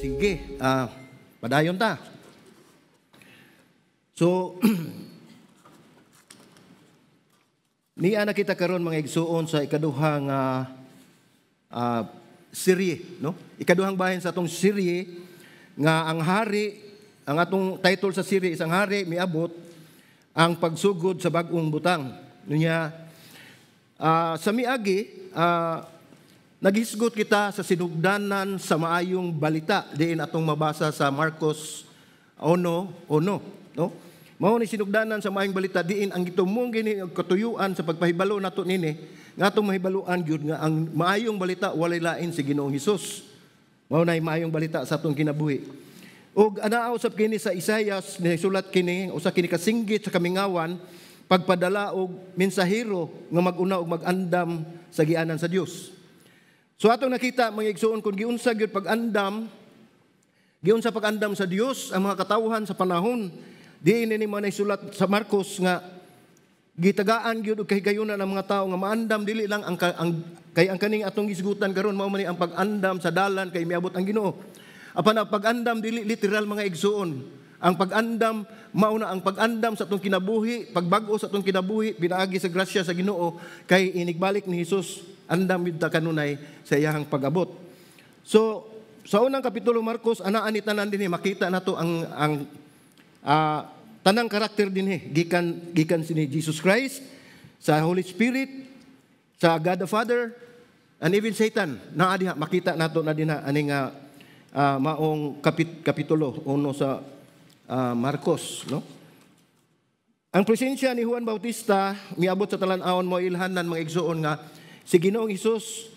Sige, padayon ta. So, niya na kita karon, mga igsuon, sa ikaduha nga serye, no? Ikaduhang bahin sa atong serye nga ang hari, ang atong title sa serye is "Ang Hari Miabot, ang Pagsugod sa Bag-ong Butang." Unya sa miagi, naghisgot kita sa sinugdanan sa maayong balita diin atong mabasa sa Marcos 1:1, no? Mao ni sinugdanan sa maayong balita diin ang gitumong gini og katuyuan sa pagpahibalo nato nini nga atong mahibaluan gyud nga ang maayong balita walay lain si Ginoong Hesus. Mao nay maayong balita sa atong kinabuhi. Ug anaa usab kini sa Isaias, sulat kini, usa kini kasinggit sa kamingawan, pagpadala og mensahero nga mag-una og mag-andam sa gianan sa Dios. So atong nakita, mga igsuon, kung giunsa gyud pag-andam, giunsa pag-andam sa Dios ang mga katawhan sa panahon diin ini man sulat sa Marcos nga gitagaan gyud og kahigayunan ang mga tao nga maandam, dili lang ang kay ang kaning atong gisgutan karon mao man ni ang pag-andam sa dalan kay miabot ang Ginoo. Apan ang pag-andam dili literal, mga igsuon. Ang pag-andam mao na ang pag-andam sa atong kinabuhi, pagbag-o sa atong kinabuhi pinaagi sa grasya sa Ginoo kay inigbalik ni Hesus, andam gyud ta kanunay sa iyahang pag-abot. So sa unang kapitulo Marcos, anaa ni tanan dinhi, makita nato ang tanang karakter dinhi gikan gikan si ni Jesus Christ, sa Holy Spirit, sa God the Father and even Satan naa diha. Makita nato na dinha ani nga maong kapitulo 1 sa Marcos, no? Ang presensya ni Juan Bautista miabot sa talan-awon mo ilhanan, mga igsuon, nga si Ginoong Hesus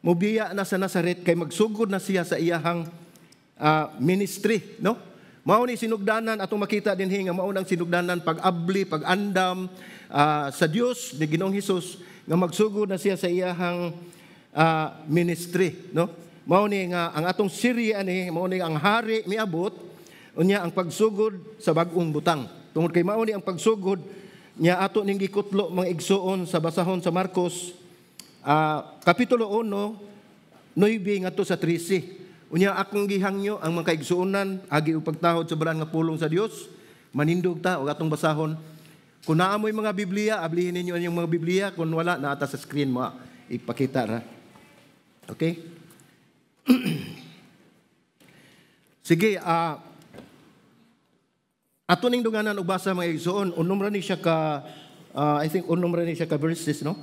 mobiya na sa Nazaret kay magsugod na siya sa iyahang ministry, no? Mao ni sinugdanan, atong makita dinhi nga mao nang sinugdanan pag-abli, pag-andam sa Dios ni Ginoong Hesus nga magsugod na siya sa iyahang ministry, no? Mao ni nga ang atong serye ani mao ni "Ang Hari Miabot, unya ang Pagsugod sa Bag-ong Butang." Tungod kay mao ni ang pagsugod niya ato ning gikutlo, mga igsuon, sa basahon sa Marcos kapitulo 1, 9 ngadto sa 13. Unya akong gihangyo ang mga kaigsuonan agi og pagtahod sa balaan nga pulong sa Dios. Manindog ta ug atong basahon. Kung naa mo'y mga Biblia, ablihin ninyo ang inyong mga Biblia. Kung wala, naa ta sa screen mo ipakita ra. Okay? Sige, ato ning dunganan og basa, mga igsoon, unom ra ni siya ka I think unom ra ni siya ka verses, no?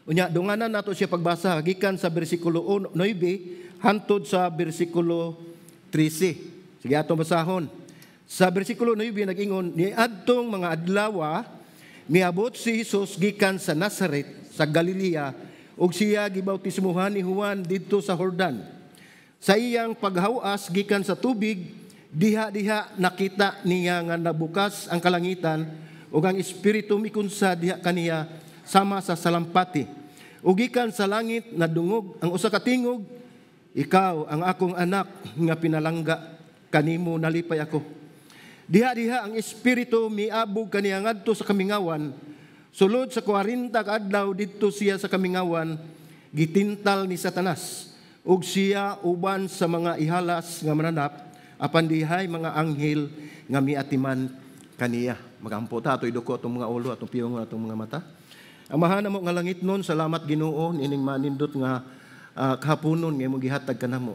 Unya dunganan nato siya pagbasa gikan sa bersikulo 9 hantod sa bersikulo 13. Sige, atong basahon. Sa bersikulo 9 nag-ingon, "Niadtong mga adlawa, miabot si Jesus gikan sa Nazaret sa Galilea ug siya gibautismuhan ni Juan didto sa Jordan. Sa iyang paghawas gikan sa tubig, diha-diha nakita niya nga nabukas ang kalangitan ug ang Espiritu mikunsa diha kaniya sama sa salampati. Ug gikan sa langit nadungog ang usa ka tingog, 'Ikaw ang akong anak nga pinalangga, kanimo nalipay ako.' Diha-diha ang Espiritu miabog kaniya ngadto sa kamingawan. Sulod sa 40 ka adlaw didto siya sa kamingawan, gitintal ni Satanas. Ug siya uban sa mga ihalas nga mananap, apan dihay mga anghel nga miatiman kaniya." Magampo ta, ato'y duko atong mga ulo, atong piyongon atong mga mata. Amahan namo nga langitnon, salamat Ginoo nining manindot nga kahaponon nga imong gihatag kanamo.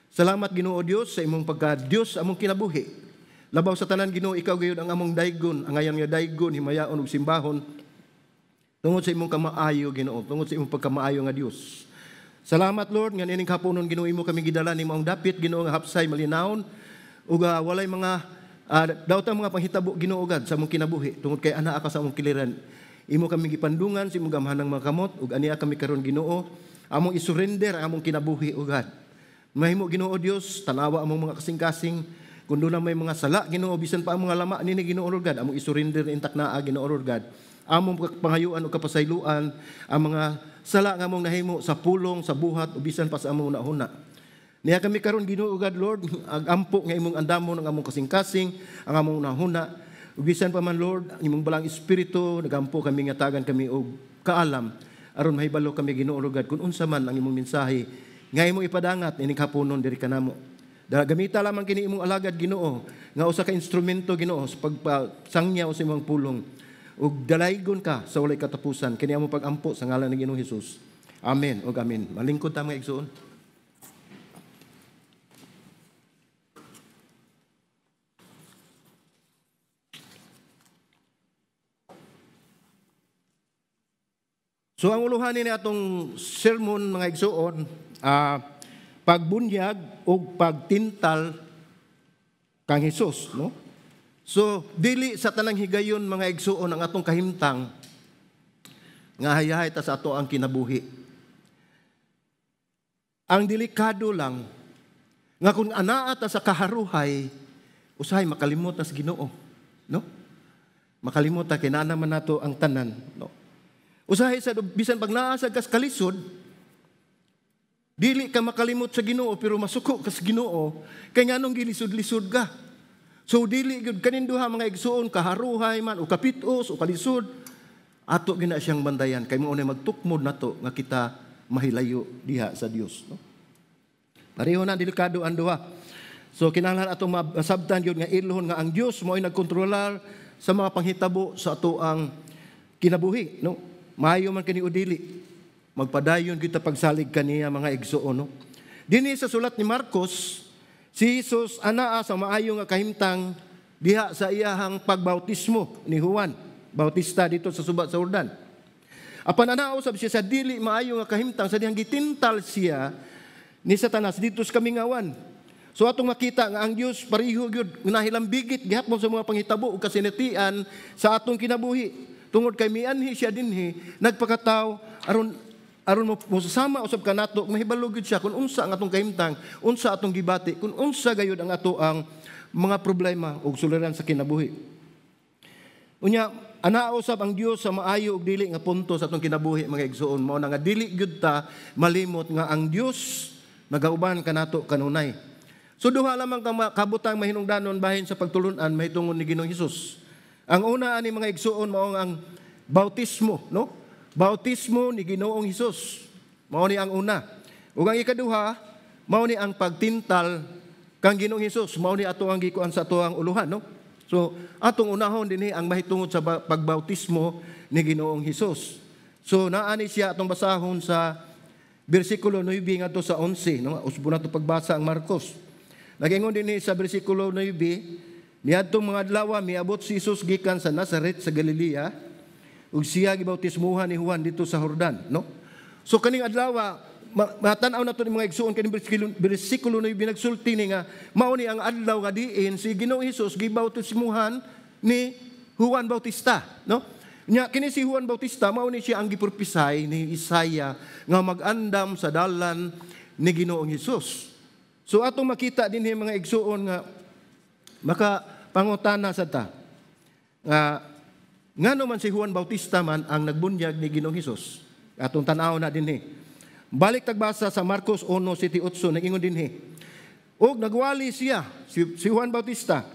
Salamat, Ginoo Dios, sa imong pagka Dios among kinabuhi. Labaw sa tanan, Ginoo, ikaw gayud ang among daygon, angayan nga daygon, himayaon ug simbahon. Tungod sa imong kamaayo, Ginoo, tungod sa imong pagkamaayo nga Dios. Salamat, Lord, nga nining haponon, Ginoo, imo kami gidala ni maong dapit, Ginoo, nga hapsay malinawon ug walay mga daotang mga panghitabo, Ginoo God, sa among kinabuhi tungod kay anaa ka sa among kiliran. Imo kami gipandungan sa imong gamhanang mga kamot ug ania kami karon, Ginoo, among isurrender ang among kinabuhi, o God. Mahimo, Ginoo Dios, tanawa among mga kasing-kasing kung doon na may mga sala, Ginoo, bisan pa ang mga lama nini, Ginoo Lord God, among isurrender intak naa, Ginoo Lord God. Among pangayuan o kapasayloan ang mga sala nga among nahimo sa pulong, sa buhat o bisan pa sa among nahuna. Niya kami karon, Ginoo God Lord, ag ampo nga imong andamon ang among kasing-kasing, ang among nahuna. Ug bisan pa man, Lord, ang imong balang Espiritu, nagampo kami nga tagan kami og kaalam aron mahibalo kami, Ginoo Lord God, kung unsa man ang imong mensahe nga imong ipadangat ining haponon diri kanamo. Gamita lamang kini imong alagad, Ginoo, nga usa ka instrumento, Ginoo, sa pagpasangyaw sa imong pulong. Ug dalaygon ka sa walay katapusan. Kini among pagampo sa ngalan ng Ginoong Hesus. Amen ug amen. Malingkod ta, mga igsoon. So ang uluhan ni atong sermon, mga igsoon, pagbunyag ug pagtintal kang Hesus, no? So dili sa tanang higayon, mga igsoon, ang atong kahimtang nga hayahay ta sa ato ang kinabuhi. Ang delikado lang nga kung anaa ta sa kaharuhay, usahay makalimot ta sa Ginoo, no? Makalimot ta kay naa naman nato ang tanan, no? Usahay sa bisan pag naa sa kas kalisod, dili ka makalimot sa Ginoo pero masuko ka sa Ginoo kay nganong gilisod-lisod ka. So dili gyud kanin duha, mga igsuon, kaharuhay man o kapitos o kalisod, ato gina siyang bandayan kay mao na magtukmod nato nga kita mahilayo diha sa Dios, no? Pareho na delikado ang duha. So kinahanglan atong masabtan gyud nga ilhon nga ang Dios mo'y nagkontrolar sa mga panghitabo sa ato ang kinabuhi, no? Maayo man kini o dili, magpadayon kita pagsalig kaniya, mga igsuon, no? Dinhi sa sulat ni Marcos, si Jesus anaa sa maayo nga kahimtang diha sa iyahang pagbautismo ni Juan Bautista dito sa suba sa Jordan. Apan anaa usab siya sa dili maayo nga kahimtang sa dihang gitintal siya ni Satanas dito sa kamingawan. So atong makita nga ang Dios pareho gyud nahilambigit gihapon sa mga panghitabo ug kasinatian sa atong kinabuhi. Tungod kay mianhi siya dinhi, nagpakataw aron aron mosama usab kanato, mahibalo gyud siya kung unsa ang atong kahimtang, unsa atong gibati, kung unsa gayud ang ato ang mga problema ug suliran sa kinabuhi. Unya, anaa usab ang Dios sa maayo ug dili nga punto sa atong kinabuhi, mga igsoon. Mao na nga dili gyud ta malimot nga ang Dios nagauban kanato kanunay. So duha lamang ka kabutang mahinungdanon bahin sa pagtulun-an mahitungod ni Ginoong Hesus. Ang una ani, mga igsoon, mao ang bautismo, no? Bautismo ni Ginoong Hesus. Mao ni ang una. Ug ang ikaduha, mao ni ang pagtintal kang Ginoong Hesus. Mao ni ato ang gikuan sa ato ang uluhan, no? So atong unahon dinhi ang mahitungod sa pagbautismo ni Ginoong Hesus. So naani siya atong basahon sa bersikulo 9 ngadto sa 11, no? Usbo na to pagbasa ang Marcos. Nagingon dinhi sa bersikulo 9, niadtong mga adlaw miabot si Jesus gikan sa Nazaret sa Galilea ug siya gibautismuhan ni Juan dito sa Jordan, no? So kaning adlaw matan-aw nato ni mga igsuon kaning bersikulo 9 nagsulti ni nga mao ni ang adlaw nga diin si Ginoong Hesus gibautismuhan ni Juan Bautista, no? Nya kini si Juan Bautista mao ni siya ang gipropisay ni Isaiah nga mag-andam sa dalan ni Ginoong Hesus. So atong makita dinhi, mga igsuon, nga maka pangutana sa ta nga ngano man si Juan Bautista man ang nagbunyag ni Ginoong Hesus. Atong tan-aw na dinhi. Balik tagbasa sa Marcos 1:7-8, nagingon dinhi. Og nagwali siya si Juan Bautista.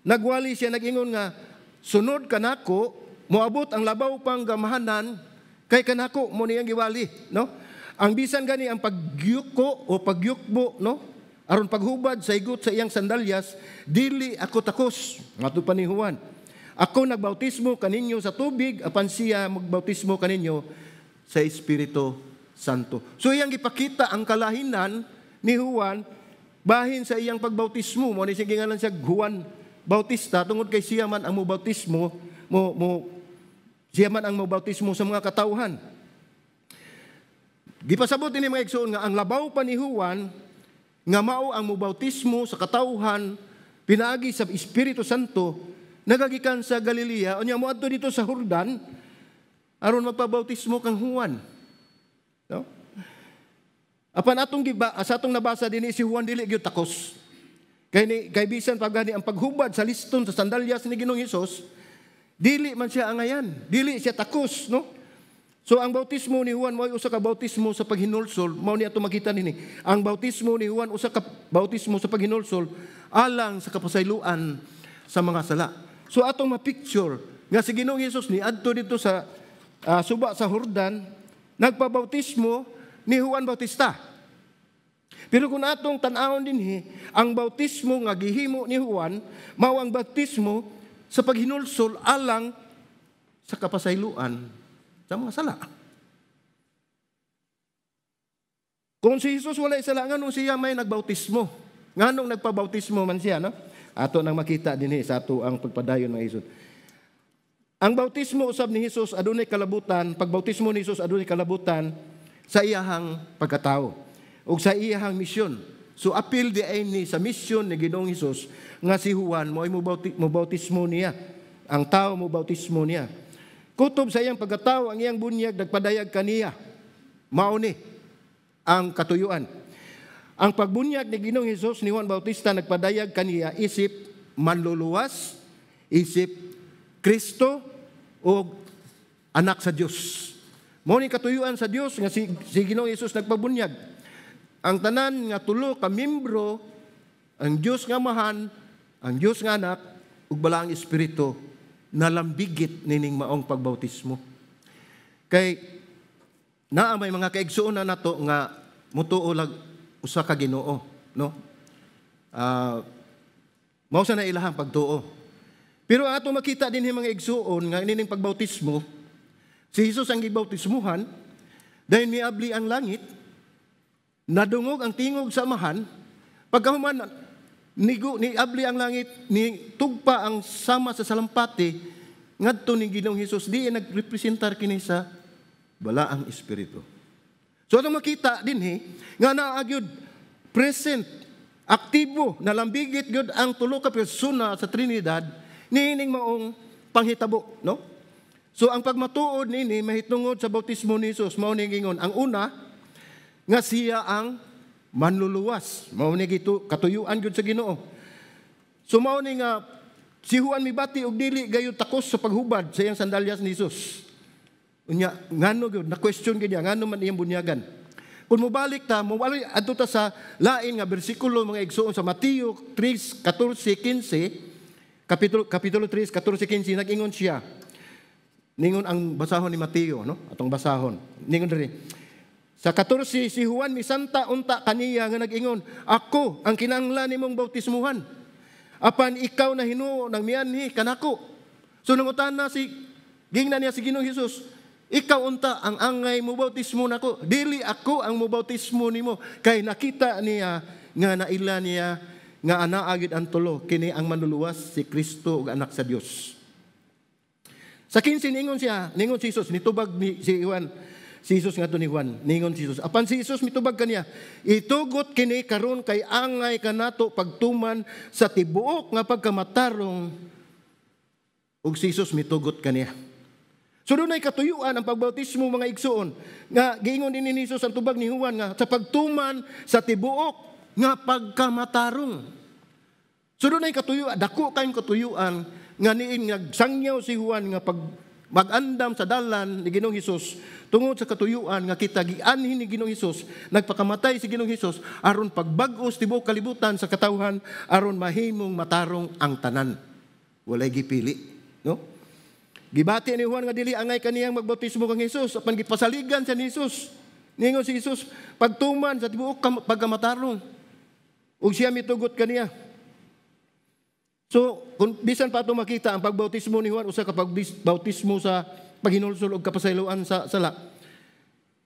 Nagwali siya, nagingon nga sunod kanako moabot ang labaw pang gamahanan kay kanako, mo niyang giwali, no? Ang bisan gani ang pagyuko o pagyukbo, no? Aron paghubad sa igot sa iyang sandalyas, dili ako takos. Ngadto pa ni Juan. Ako nagbautismo kaninyo sa tubig, apan siya magbautismo kaninyo sa Espiritu Santo. So iyang gipakita ang kalahinan ni Juan bahin sa iyang pagbautismo. Mo ni siya gingalan siya Juan Bautista tungod kay siya man ang mobautismo mo mo siya man ang mobautismo sa mga katawhan. Gipasabot ini, mga igsoon, nga ang labaw pa ni Juan nga mao ang mobautismo sa katawhan pinaagi sa Espiritu Santo nagagikan sa Galilea, unya moadto dito sa Jordan aron magpabautismo kang Juan. No? Apan atong giba, sa atong nabasa dinhi, si Juan dili gyud takos. Kay bisan pa gani ang paghubad sa liston sa sandalyas ni Ginoong Hesus, dili man siya angayan, dili siya takos, no? So ang bautismo ni Juan mao usa ka bautismo sa paghinulsol, mao ni ato makita nini. Ang bautismo ni Juan usa ka bautismo sa paghinulsol alang sa kapasayloan sa mga sala. So atong ma-picture nga si Ginoong Hesus ni adto dito sa suba sa Jordan, nagpabautismo ni Juan Bautista. Pero kung atong tan-awon dinhi, ang bautismo nga gihimo ni Juan mao ang bautismo sa paghinulsol alang sa kapasayloan sa mga sala. Kung si Jesus walay sala, nganong siya may nagbautismo? Nganong nagpabautismo man siya, no? Ato nang makita dinhi sa ato ang pagpadayon ng Jesus. Ang bautismo usab ni Jesus adunay kalabutan, pagbautismo ni Jesus adunay kalabutan sa iyahang pagkatao ug sa iyahang misyon. So apil di ay ni sa misyon ni Ginoong Hesus nga si Juan mo ay mobautismo niya. Ang tao mobautismo niya. Kutob sa iyang pagkatao, ang iyang bunyag nagpadayag kaniya. Mao ni ang katuyuan. Ang pagbunyag ni Ginoong Hesus ni Juan Bautista nagpadayag kaniya isip manluluwas, isip Kristo o anak sa Dios. Mao ni katuyuan sa Dios nga si Ginoong Hesus nagpabunyag. Ang tanan nga tulo ka membro, ang Dios nga Amahan, ang Dios nga Anak ug Balaang Espiritu nalambigit nining maong pagbautismo. Kay naa may mga kaigsuonan nato nga mutuo lag usa ka Ginoo, no? Mao sa na ilahang pagtuo. Pero ang atong makita dinhi mga igsuon nga nining pagbautismo, si Jesus ang gibautismuhan, dahil miabli ang langit, nadungog ang tingog sa Amahan, pagkahuman niabli ang langit, ni tugpa ang sama sa salampati, ngadto ni Ginoong Hesus, di nagrepresentar kini sa Balaang Espiritu. So atong makita dinhi nga naa gyud present, aktibo, nalambigit gyud ang tulo ka persona sa Trinidad niining maong panghitabo, no? So ang pagmatuod niini mahitungod sa bautismo ni Jesus, mao ni gingon ang una nga siya ang manluluwas. Mao ni gitu katuyuan gyud sa Ginoo. So mao ni nga si Juan mibati og dili gayud takos sa paghubad sa iyang sandalyas ni Jesus. Unya ngano gyud na question gyud niya ngano man iyang bunyagan. Kung mobalik ta, mobalik adto ta sa lain nga bersikulo mga igsuon sa Mateo 3:14-15, Kapitulo 3, 14-15, nag-ingon siya. Ningon ang basahon ni Mateo, no? Atong basahon. Ningon diri. Sa 14, si Juan misanta unta kaniya nga nag-ingon, ako ang kinahanglan nimong bautismuhan. Apan ikaw na hinuo nang mianhi kanako. So nangutana si gingnan niya si Ginoong Hesus, ikaw unta ang angay mo bautismo nako. Dili ako ang mobautismo nimo. Kay nakita niya nga naila niya nga anaa gyud ang tulo, kini ang manluluwas, si Kristo ug anak sa Dios. Sa 15 ningon siya, ningon si Jesus, nitubag ni si Juan, si Jesus ngadto ni Juan, ningon si Jesus. Apan si Jesus mitubag kaniya, itugot kini karon kay angay kanato pagtuman sa tibuok nga pagkamatarong, ug si Jesus mitugot kaniya. So dunay katuyuan ang pagbautismo mga igsuon nga giingon din ni Jesus ang tubag ni Juan nga sa pagtuman sa tibuok nga pagkamatarong. So dunay katuyuan, dako kayong katuyuan nga niin nagsangyaw si Juan nga pag magandam sa dalan ni Ginoong Hesus tungod sa katuyuan nga kita gianhin ni Ginoong Hesus, nagpakamatay si Ginoong Hesus aron pagbag-os tibuok kalibutan sa katawhan aron mahimong matarong ang tanan. Walay gipili, no? Gibati ni Juan nga dili angay kaniyang magbautismo kang Hesus apan gipasaligan siya ni Hesus. Ningon si Hesus pagtuman sa tibuok pagkamatarong. Ug siya mitugot kaniya. So, kung bisan pa ato makita ang pagbautismo ni Juan usa ka pagbautismo sa paghinulsol og kapasayloan sa sala.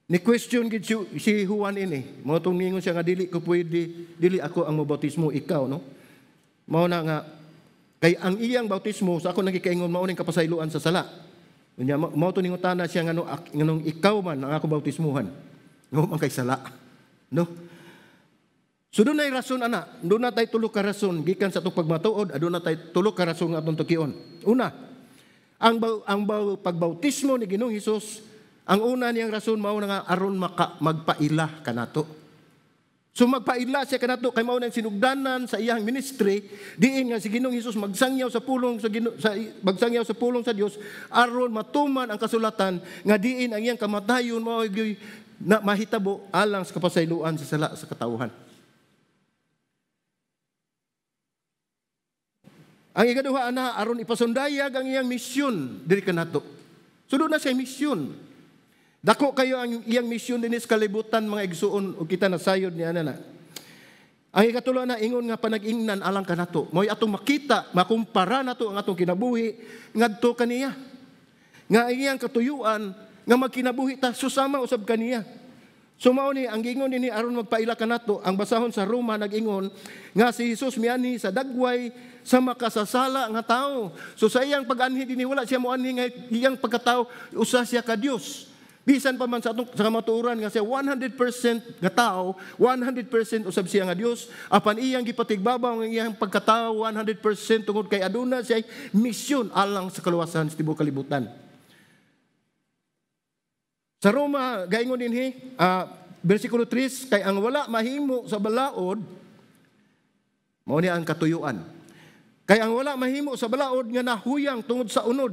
Ni question gid si Juan ini. Mao tong ningon siya nga dili ko pwede, dili ako ang mobautismo, ikaw, no? Mao na nga kay ang iyang bautismo sa ako nagikaingon mao ning kapasayloan sa sala. Unya mao to ningutana siya ngano nganong ikaw man ang ako bautismuhan. Ngano man kay sala, no? So doon ay rason ana, doon na tayo tulo ka rason gikan sa atong pagmatuod, aduna tay tulo ka rason nga atong tukion. Una, ang pagbautismo ni Ginoong Hesus, ang una niyang rason mao na nga aron magpaila kanato. So magpaila siya kanato kay mao nang sinugdanan sa iyang ministry, diin nga si Ginoong Hesus magsangyaw sa pulong sa Ginoo, magsangyaw sa pulong sa Dios aron matuman ang kasulatan nga diin ang iyang kamatayon mao na mahitabo alang sa kapasayloan sa sala sa katawhan. Ang ikaduha ana aron ipasundayag ang iyang misyon diri kanato. So doon na siya misyon. Dako kayo ang iyang misyon dinhi sa kalibutan mga igsuon ug kita nasayod ni ana na. Ang ikatulo na ingon nga panag-ingnan alang kanato. Mo'y atong makita, makumpara nato ang atong kinabuhi ngadto kaniya. Nga iyang katuyuan nga magkinabuhi ta susama usab kaniya. So mao ni ang gingon dinhi aron magpaila kanato, ang basahon sa Roma nag-ingon nga si Jesus mianhi sa dagway sa makasasala nga tao. So sa iyang pag-anhi dinhi, wala siya moanhi nga iyang pagkatao usa siya ka Dios. Bisan pa man sa atong sa kamatuoran nga siya 100% nga tao, 100% usab siya nga Dios, apan iyang gipatigbabaw ang iyang pagkatao 100% tungod kay aduna siya misyon alang sa kaluwasan sa tibuok kalibutan. Sa Roma, gaingon dinhi, versikulo 3, kay ang wala mahimo sa balaod, mao ni ang katuyuan. Kay ang wala mahimo sa balaod nga nahuyang tungod sa unod,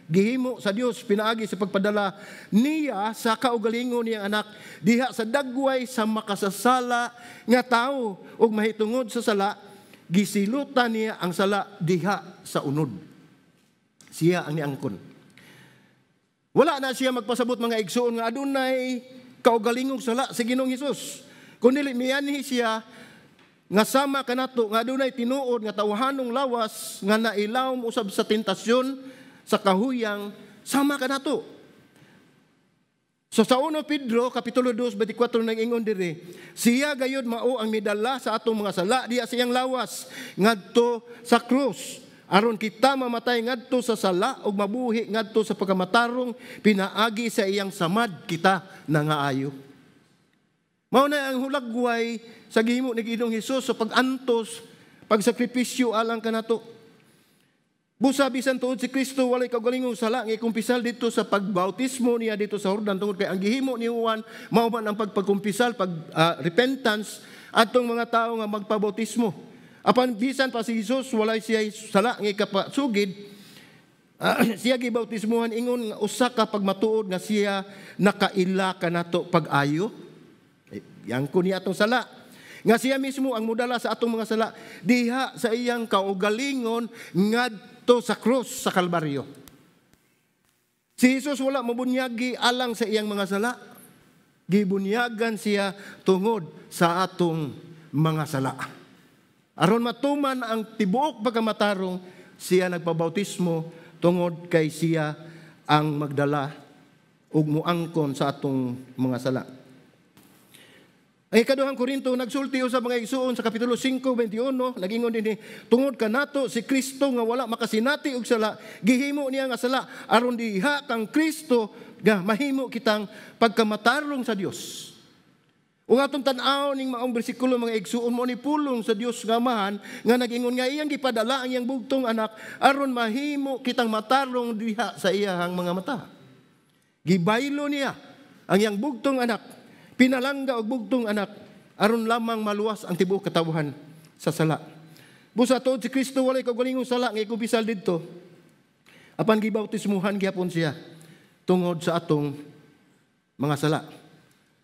gihimo sa Dios pinaagi sa pagpadala niya sa kaugalingon niyang anak diha sa dagway sa makasasala nga tawo, ug mahitungod sa sala gisilutan niya ang sala diha sa unod. Siya ang niangkon. Wala na siya magpasabot, mga igsuon, nga adunay kaugalingong sala sa Ginoong Hesus. Kun dili mianhi siya nga sama kanato nga adunay tinuod nga tawhanong lawas nga nailawom usab sa tentasyon sa kahuyang sama kanato. So sa 1 Pedro kapitulo 2 24 nang ingon diri, siya gayud mao ang midala sa atong mga sala diha sa iyang lawas ngadto sa krus, aron kita mamatay ngadto sa sala ug mabuhi ngadto sa pagkamatarong, pinaagi sa iyang samad kita nangaayo. Mao na ang hulagway sa gihimo ni Ginoong Hesus sa pag-antos, pagsakripisyo alang kanato. Busa bisan tuod si Kristo walay kaugalingong sala nga ikumpisal dito sa pagbautismo niya dito sa Jordan, tungod kay ang gihimo ni Juan mao man ang pagpagkumpisal, pag repentance atong mga tawo nga magpabautismo. Apan bisan pa si Jesus walay siya sala nga ikapasugid, siya gibautismuhan ingon nga usa ka pagmatuod nga siya nakaila kanato pag-ayo. Yangko niya atong sala. Nga siya mismo ang mudala sa atong mga sala diha sa iyang kaugalingon ngadto sa krus sa Kalbaryo. Si Jesus wala mabunyagi alang sa iyang mga sala. Gibunyagan siya tungod sa atong mga sala. Aron matuman ang tibuok pagkamatarong, siya nagpabautismo tungod kay siya ang magdala ug muangkon sa atong mga sala. Ang ikaduhang Korinto nagsulti sa mga igsuon sa kapitulo 5:21, nagingon dinhi, tungod kanato si Kristo nga wala makasinati og sala, gihimo niya nga sala aron diha kang Kristo nga mahimo kitang pagkamatarong sa Dios. Ug atong tan-aw ning maong bersikulo, mga igsuon, mo ni pulong sa Dios nga Amahan nga nagingon nga iyang gipadala ang iyang bugtong anak aron mahimo kitang matarong diha sa iyahang mga mata. Gibaylo niya ang iyang bugtong anak, pinalangga og bugtong anak aron lamang maluwas ang tibuok katawhan sa sala. Busa tuod si Kristo walay kaugalingong sala nga ikumpisal didto, apan gibautismuhan gihapon siya tungod sa atong mga sala.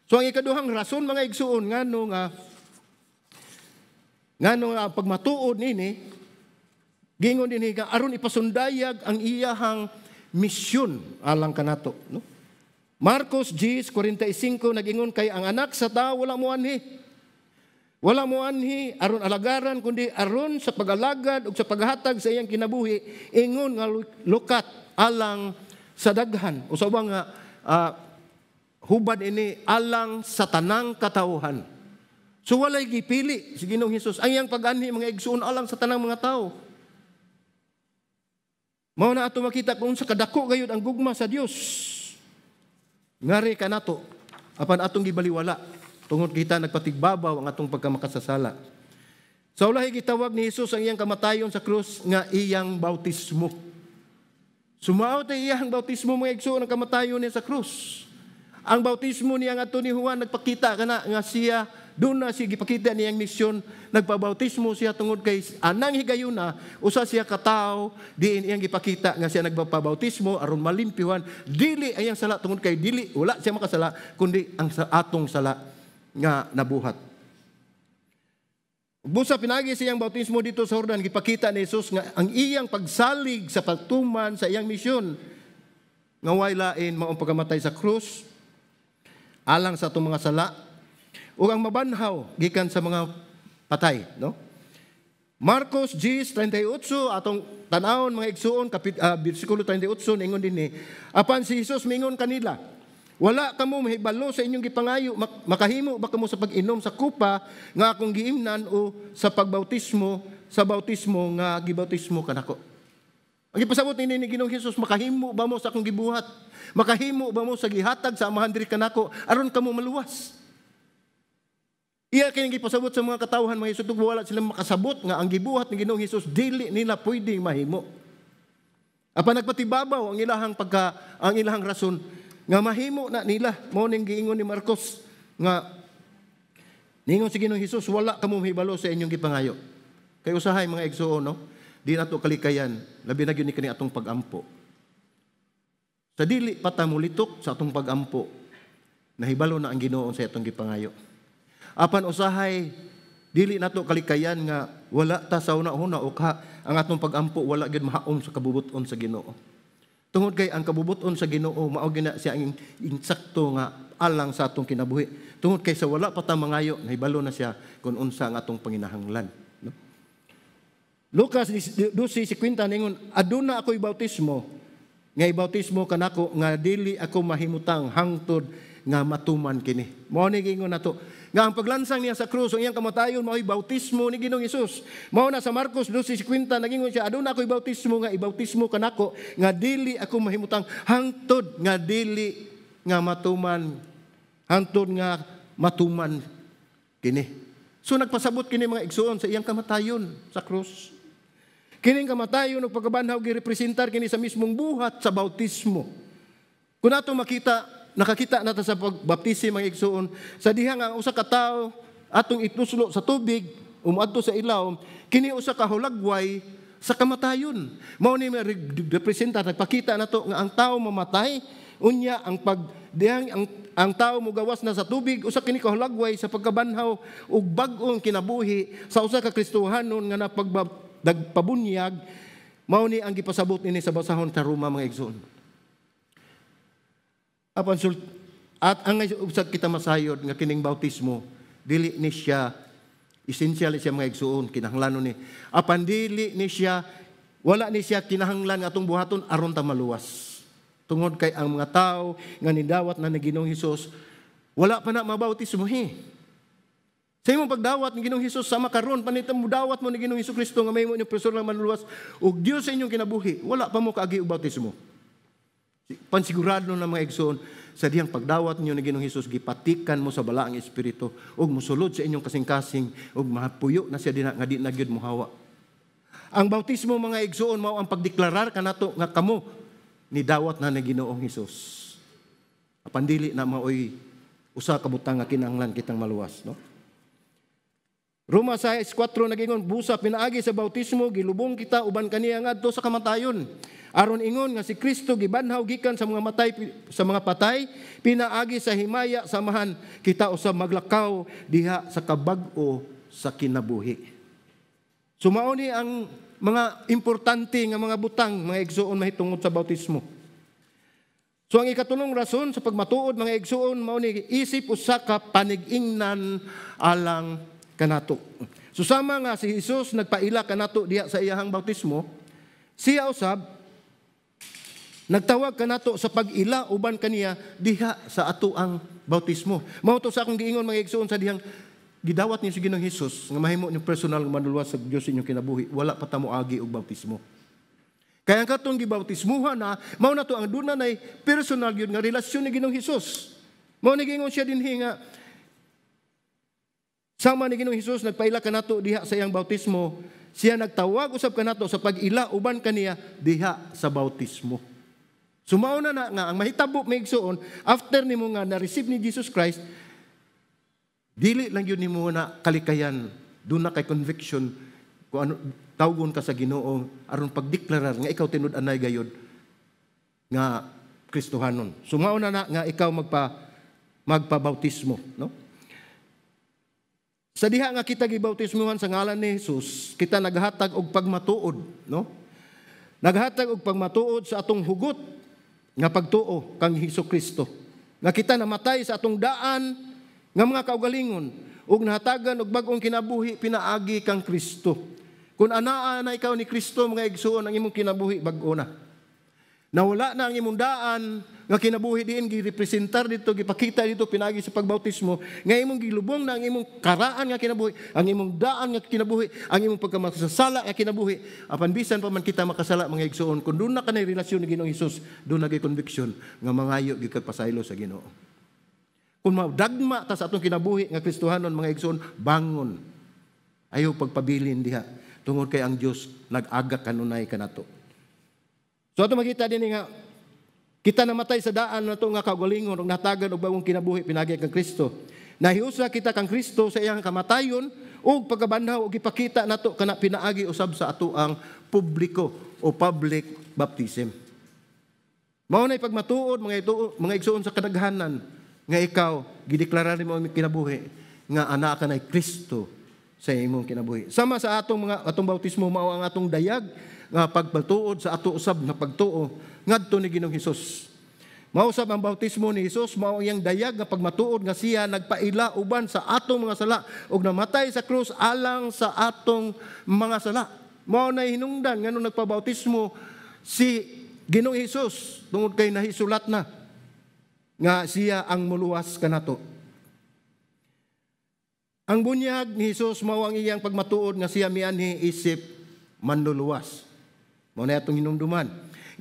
So ang ikaduhang rason, mga igsuon, ngano nga pagmatuod nini, gingon dinhi nga aron ipasundayag ang iyahang misyon alang kanato, no? Marcos 10:45 nagingon kay ang anak sa tao wala moanhi. Wala moanhi aron alagaran kundi aron sa pag-alagad ug sa paghatag sa iyang kinabuhi ingon nga lukat alang sa daghan. Usa ba nga hubad ini alang sa tanang katawhan. So walay gipili si Ginoong Hesus. Ang iyang pag-anhi, mga igsuon, alang sa tanang mga tao. Mao na ato makita kung sa kadako gayud ang gugma sa Dios. Ngari kanato, apan atong gibaliwala tungod kita nagpatigbabaw ang atong pagkamakasasala. Sa ulahi, gitawag ni Hesus ang iyang kamatayon sa krus nga iyang bautismo. Sumao tay iyang bautismo, mga igsuon, ang kamatayon niya sa krus. Ang bautismo niya ngadto ni Juan nagpakita kana nga siya doon na siya gipakita niyang misyon, nagpabautismo siya tungod kay anang higayuna usa siya katawo diin iyang gipakita nga siya nagpabautismo aron malimpihan dili ang iyang sala, tungod kay dili wala siya makasala kundi ang sa atong sala nga nabuhat. Busa pinagi sa iyang bautismo dito sa Jordan, gipakita ni Jesus nga ang iyang pagsalig sa pagtuman sa iyang misyon nga way lain maong pagkamatay sa krus alang sa atong mga sala ug ang mabanhaw gikan sa mga patay, no? Marcos 10:38, atong tan-awon, mga igsuon, bersikulo 38, ningon dinhi, apan si Jesus mingon kanila, "Wala kamo mahibalo sa inyong gipangayo. Makahimo ba kamo sa pag-inom sa kupa nga akong giimnan o sa pagbautismo sa bautismo nga gibautismo kanako?" Ang ipasabot ni Ginoong Hesus, makahimo ba mo sa akong gibuhat? Makahimo ba mo sa gihatag sa Amahan diri kanako aron kamo maluwas? Iya kini gipasabot sa mga katawhan, mga Hesus, wala sila makasabot nga ang gibuhat ni Ginoong Hesus dili nila pwedeng mahimo. Apan nagpatibabaw ang ilahang rason nga mahimo na nila. Mao ning giingon ni Marcos nga ningon si Ginoong Hesus, "Wala kamo mahibalo sa inyong gipangayo." Kay usahay, mga igsuon, no, di nato kalikayan, labi na gyud ni kani atong pagampo. Sa dili pa ta mulitok sa atong pagampo, nahibalo na ang Ginoo sa atong gipangayo. Apan usahay dili nato kalikayan nga wala ta sa una-una o ka ang atong pagampo wala gyud mahaom sa kabubuton sa Ginoo. Tungod kay ang kabubuton sa Ginoo mao gyud siya ang insakto nga alang sa atong kinabuhi. Tungod kay sa wala pa ta mangayo, nahibalo na siya kung unsa ang atong panginahanglan. No? Lucas 12:50 ningon, "Aduna ako'y bautismo nga ibautismo kanako nga dili ako mahimutang hangtod nga matuman kini." Mao ni giingon nato nga ang paglansang niya sa krus, ang iyang kamatayon, mao'y bautismo ni Ginoong Hesus. Mao na sa Marcos 12:50 nagingon siya, "Aduna ako'y bautismo nga ibautismo kanako nga dili ako mahimutang hangtod nga dili nga matuman, hangtod nga matuman kini." So nagpasabot kini, mga igsuon, sa iyang kamatayon sa krus. Kining kamatayon ug pagkabanhaw girepresentar kini sa mismong buhat sa bautismo. Kung ato makita, nakakita na ta sa pagbaptisi, mga igsuon, sa diha nga ang usa ka tawo atong ituslo sa tubig umuadto sa ilawom, kini usa ka hulagway sa kamatayon. Mao ni representar, nagpakita nato nga ang tao mamatay, unya ang pag dihang ang tao mogawas na sa tubig, usa kini kahulagway sa pagkabanhaw ug bag-ong kinabuhi sa usa ka Kristohanon nga nagpabunyag. Mao ni ang gipasabot nini sa basahon sa Roma, mga igsoon. Apan at ang usag kita masayod nga kining bautismo dili ni siya essential siya, mga igsuon, kinahanglanon ni. Apan dili ni siya, wala ni siya kinahanglan nga atong buhaton aron ta maluwas. Tungod kay ang mga tao nga nidawat na ni Ginoong Hesus wala pa na mabautismo he. Sa imong pagdawat ni Ginoong Hesus, sama karon panita mo dawat mo ni Ginoong Hesus Kristo nga mahimo inyong personal manluluwas ug Dios sa inyong kinabuhi, wala pa mo kaagi og bautismo. Pansigurado na, mga igsoon, sa dihang pagdawat niyo ni Ginoong Hesus, gipatikan mo sa Balaang Espiritu ug mosulod sa inyong kasing-kasing ug mapuyo na siya dinha nga di na gyud mohawa. Ang bautismo, mga igsoon, mao ang pagdeklarar kanato nga kamo ni dawat na ni Ginoong Hesus. Apan dili na maoy usa ka butang nga kinahanglan kitang maluwas, no? Roma 6:4 nagingon, "Busa pinaagi sa bautismo gilubong kita uban kaniya ngadto sa kamatayon aron ingon nga si Kristo gibanhaw gikan sa mga matay sa mga patay pinaagi sa himaya sa Amahan, kita usab maglakaw diha sa kabag-o sa kinabuhi." So mao ni ang mga importante nga mga butang, mga igsuon, mahitungod sa bautismo. So ang ikatulong rason sa pagmatuod, mga igsuon, mao ni isip usa ka panig-ingnan alang kanato. So sama nga si Jesus nagpaila kanato diha sa iyahang bautismo, siya usab nagtawag kanato sa pag-ila uban kaniya diha sa ato ang bautismo. Mao to sa akong giingon, mga igsuon, sa dihang gidawat niyo si Ginoong Hesus nga mahimo niyo personal nga manluluwas sa Dios inyong kinabuhi, wala pa ta moagi og bautismo. Kaya ang katong gibautismuhan na, mao na to ang duna nay personal gyud nga relasyon ni Ginoong Hesus. Mao ni giingon siya dinhi nga sama ni Ginoong Hesus nagpaila kanato diha sa iyang bautismo, siya nagtawag usab kanato sa pag-ila uban kaniya diha sa bautismo. So mao na na nga ang mahitabo, mga igsuon, after nimo nga na-receive ni Jesus Christ, dili lang yun nimo na kalikayan, duna kay conviction kung ano tawgon ka sa Ginoo aron pagdeklarar nga ikaw tinud-anay gayod nga Kristohanon. So mao na na nga ikaw magpabautismo, no? Sa diha nga kita gibautismuhan sa ngalan ni Jesus, kita naghatag og pagmatuod, no? Naghatag og pagmatuod sa atong hugot nga pagtuo kang Hesus Kristo. Nga kita namatay sa atong daan nga mga kaugalingon ug nahatagan og bag-ong kinabuhi pinaagi kang Kristo. Kung anaa na ikaw ni Kristo, mga igsuon, ang imong kinabuhi bag-o na. Nawala na ang imong daan nga kinabuhi diin girepresentar dito, gipakita dito pinaagi sa pagbautismo, nga imong gilubong na ang imong karaan nga kinabuhi, ang imong daan nga kinabuhi, ang imong pagkamakasasala nga kinabuhi. Apan bisan pa man kita makasala, mga igsuon, kung duna ka na relasyon ni Ginoong Hesus, duna gyud conviction nga mangayo gyud kag pasaylo sa Ginoo. Kung madagma ta sa atong kinabuhi nga Kristohanon, mga igsuon, bangon. Ayaw pagpabilin diha tungod kay ang Dios nag-aga kanunay kanato. So ato makita din nga kita namatay sa daan nato nga kaugalingon ug natagan og bagong kinabuhi pinaagi kang Kristo. Nahiusa kita kang Kristo sa iyang kamatayon ug pagkabanhaw ug ipakita nato kana pinaagi usab sa ato ang publiko o public baptism. Mao nay pagmatuod, mga ito, mga igsuon, sa kadaghanan nga ikaw gideklara nimo ang kinabuhi nga ana ka na Kristo sa imong kinabuhi. Sama sa atong mga atong bautismo, mao ang atong dayag nga pagpatuod sa ato usab nga pagtuo ngadto ni Ginoong Hesus. Mao usab ang bautismo ni Hesus, mao ang iyang dayag nga pagmatuod nga siya nagpaila uban sa atong mga sala ug namatay sa krus alang sa atong mga sala. Mao na hinungdan nganong nagpabautismo si Ginoong Hesus, tungod kay nahisulat na nga siya ang muluwas kanato. Ang bunyag ni Hesus mao ang iyang pagmatuod nga siya mianhi isip manluluwas. Mao na atong hinumduman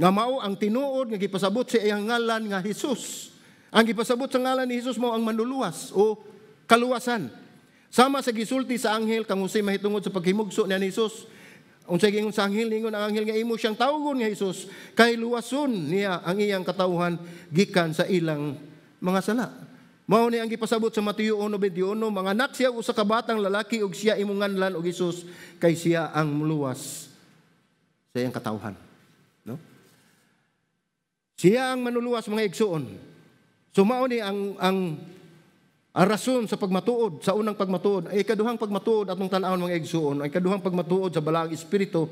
nga mao ang tinuod nga gipasabot sa iyang ngalan nga Hesus. Ang gipasabot sa ngalan ni Hesus mao ang manluluwas o kaluwasan. Sama sa gisulti sa anghel kang Jose mahitungod sa paghimugso niya ni Hesus. Unsay giingon sa anghel? Ningon ang anghel nga imo siyang tawgon nga Hesus kay luwason niya ang iyang katawhan gikan sa ilang mga sala. Mao ni ang gipasabot sa Mateo 1:21, manganak siya usa ka batang lalaki ug siya imong nganlan og Hesus kay siya ang muluwas sa iyang katawhan. No? Siya ang manuluwas, mga igsuon. So mao ni ang rason sa pagmatuod, sa unang pagmatuod. Ay ikaduhang pagmatuod atong tan-awon, mga igsuon, ay ikaduhang pagmatuod sa Balaang Espiritu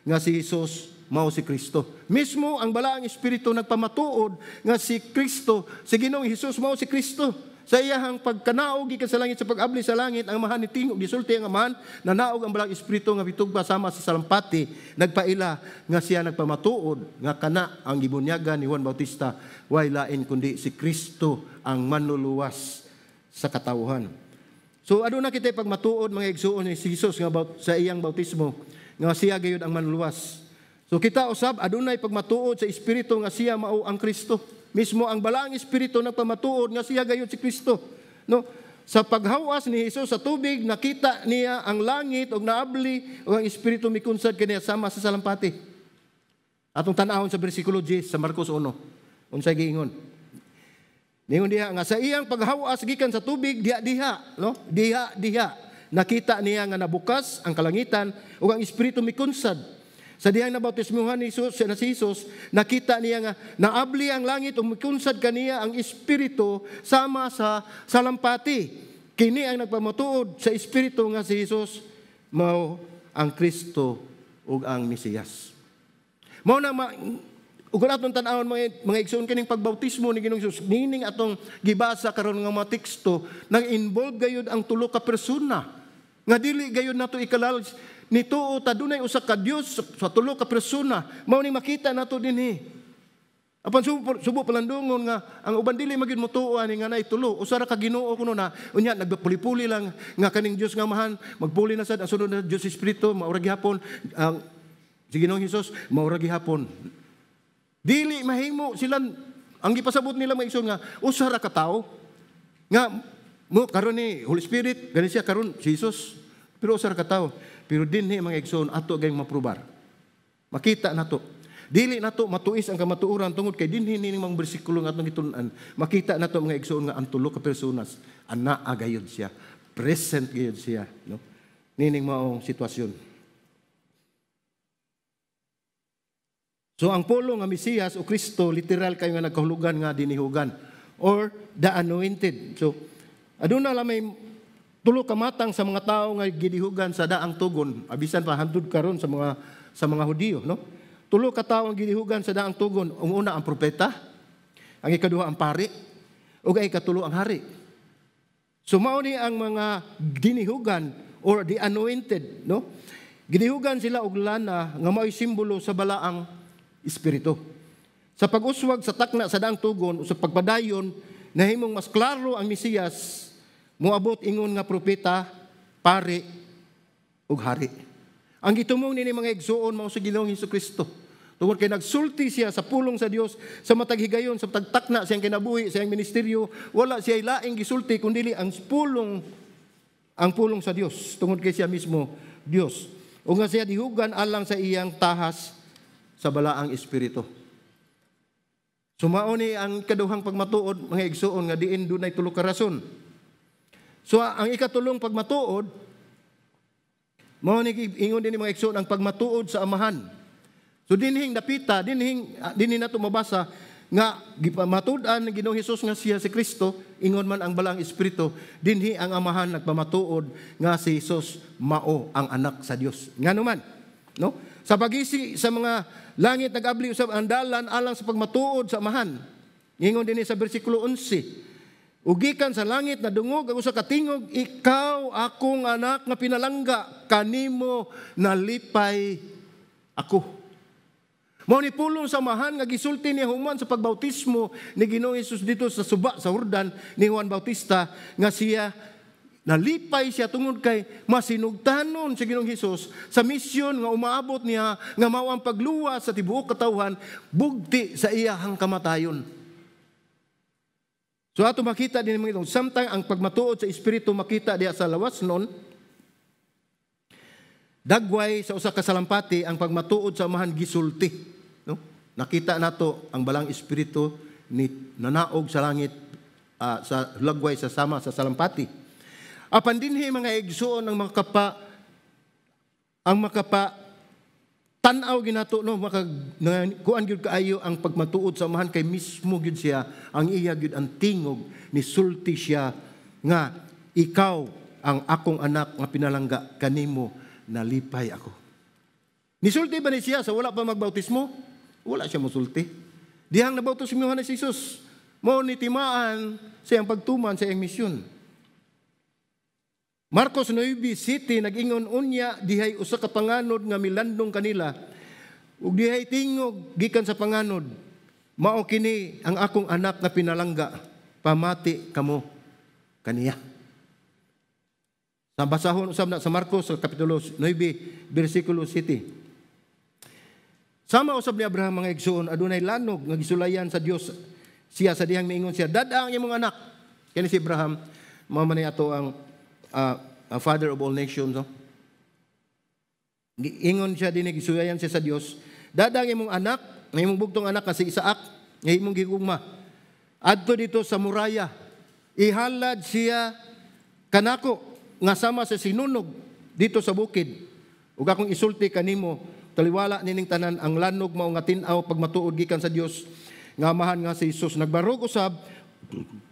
nga si Hesus mao si Kristo. Mismo ang Balaang Espiritu nagpamatuod nga si Kristo, si Ginoong Hesus mao si Kristo. Sa iyahang pagkanaog gikan sa langit, sa pag-abli sa langit, ang Amahan nitingog, gisulti ang Amahan, nanaog ang Balaang Espiritu nga bitugba sama sa salampati, nagpaila nga siya nagpamatuod nga kana ang gibunyagan ni Juan Bautista way lain kundi si Kristo ang manluluwas sa katawhan. So aduna kita pagmatuod, mga igsuon, ni si Jesus nga sa iyang bautismo nga siya gayud ang manluluwas. So kita usab adunay pagmatuod sa Espiritu nga siya mao ang Kristo. Mismo ang Balaang Espiritu nagpamatuod nga siya gayud si Kristo. No? Sa paghawas ni Hesus sa tubig, nakita niya ang langit ug naabli ug ang Espiritu mikunsad kaniya sama sa salampati. Atong tan-awon sa bersikulo 10 sa Marcos 1. Unsay giingon? Ningon diha nga sa iyang paghawas gikan sa tubig, diha diha, no? Diha diha nakita niya nga nabukas ang kalangitan ug ang Espiritu mikunsad. Sa dihang nabautismuhan ni Jesus, na si Jesus, nakita niya nga naabli ang langit ug mikunsad kaniya ang Espiritu sama sa salampati. Kini ang nagpamatuod sa Espiritu nga si Jesus mao ang Kristo ug ang Mesiyas. Mao na ug atong tan-awon, mga igsoon, kining pagbautismo ni Ginoong Jesus, nining atong gibasa karon nga mga teksto, nang-involve gayud ang tulo ka persona. Nga dili gayud nato ikalal nituo ta dunay usa ka Dios sa tulo ka persona. Mao ni makita nato dinhi. Apan subo palandungon nga ang uban dili magyud motuo ani nga naay tulo, usa ra ka Ginoo kuno na. Unya nagpuli-puli lang nga kaning Dios nga Amahan magpuli na sad ang sunod na Dios Espiritu, mao ra gihapon ang si Ginoong Hesus, mao ra gihapon. Dili mahimo sila ang gipasabot nila, mga igsoon, nga usa ra ka tawo nga mo karon ni Holy Spirit gani siya, karon si Jesus, pero usa ra ka tawo. Pero dinhi, mga igsoon, ato gayong maprobar. Makita nato. Dili nato matuis ang kamatuoran tungod kay dinhi nining mga bersikulo nga atong gitun-an. Makita nato, mga igsoon, nga ang tulo ka personas anaa gayud siya. Present gayud siya, no? Nining maong sitwasyon. So ang pulong nga Mesiyas o Kristo literal kayo nga nagkahulugan nga dinihugan or the anointed. So aduna lamay tulo ka matang sa mga tao nga gidihugan sa daang tugon, abisan pa handud karon sa mga Hudiyo, no? Tulo ka tawo ang gidihugan sa daang tugon. Ang una ang propeta, ang ikaduha ang pari, ug ang ikatulo ang hari. So mao ni ang mga dinihugan or the anointed, no? Ginihugan sila og lana nga mao'y simbolo sa Balaang Espiritu. Sa pag-uswag sa takna sa Daang Tugon o sa pagpadayon, nahimong mas klaro ang Mesiyas moabot ingon nga propeta, pari ug hari. Ang gitumong nini, mga igsuon, mao sa Ginoong Kristo. Tungod kay nagsulti siya sa pulong sa Dios sa matag higayon, sa tagtakna siyang kinabuhi, sa iyang ministeryo, wala siya laing gisulti kundi ang pulong sa Dios tungod kay siya mismo Dios. O nga siya dihugan alang sa iyang tahas sa Balaang Espiritu. So mao ni ang kaduhang pagmatuod, mga igsuon, nga diin dunay tulo ka rason. So ang ikatulong pagmatuod mao ni ingon din mga igsuon, ang pagmatuod sa Amahan. So dinhing dapita, dinhing dinhi nato mabasa nga gipamatud-an ng Ginoong Hesus nga siya si Kristo, ingon man ang Balaang Espiritu, dinhi ang Amahan nagpamatuod nga si Hesus mao ang anak sa Dios. Ngano man, no? Sa pagisi sa mga langit, nag-abli usab ang dalan alang sa pagmatuod sa Amahan. Ingon dinhi sa bersikulo 11. Ug gikan sa langit nadungog ang usa ka tingog, "Ikaw akong anak nga pinalangga, kanimo nalipay ako." Mao ni pulong sa Amahan nga gisulti niya human sa pagbautismo ni Ginoong Hesus dito sa suba sa Jordan ni Juan Bautista, nga siya nalipay siya tungod kay masinugtanon si Ginoong Hesus sa misyon nga umaabot niya, nga mao ang pagluwas sa tibuok katawhan bugti sa iyahang kamatayon. So ato makita din mga ito, samtang ang pagmatuod sa Espiritu makita diha sa lawas nun, dagway sa usa ka salampati, ang pagmatuod sa Amahan gisulti. No? Nakita nato ang Balaang Espiritu ni nanaog sa langit sa lagway sa sama sa salampati. Apan dinhi, mga igsuon, ang makapa tan-aw ginato, no, maka kuan gyud kaayo ang pagmatuod sa Amahan kay mismo gyud siya, ang iya gyud ang tingog, ni sulti siya nga, "Ikaw ang akong anak nga pinalangga, kanimo nalipay ako." Nisulti ba ni siya sa wala pa magbautismo? Wala siya mosulti. Dihang nabautismo ni si Jesus, mao ni timaan sa iyang pagtuman sa iyang misyon. Marcos 9:7 nag-ingon, "Unya dihay usa ka panganod nga milandong kanila ug dihay tingog gikan sa panganod, 'Mao kini ang akong anak nga pinalangga, pamati kamo kaniya.'" Sa basahon usab na sa Marcos sa kapitulo 9 bersikulo 7. Sama usab ni Abraham, mga igsuon, adunay lanog nga gisulayan sa Dios siya sa dihang miingon siya, "Dad-a ang imong anak." Kani si Abraham, mao man ni ato ang father of all nations. No? Ingon siya din, gisuyayan siya sa Dios. "Dad-a ang imong anak, ang imong bugtong anak nga si Isaac, nga imong gigugma. Adto dito sa Moriah. Ihalad siya kanako nga sama sa sinunog dito sa bukid. Ug akong isulti kanimo, taliwala nining tanan, ang lanog mao nga tin-aw pagmatuod gikan sa Dios nga Amahan nga si Jesus nagbarog usab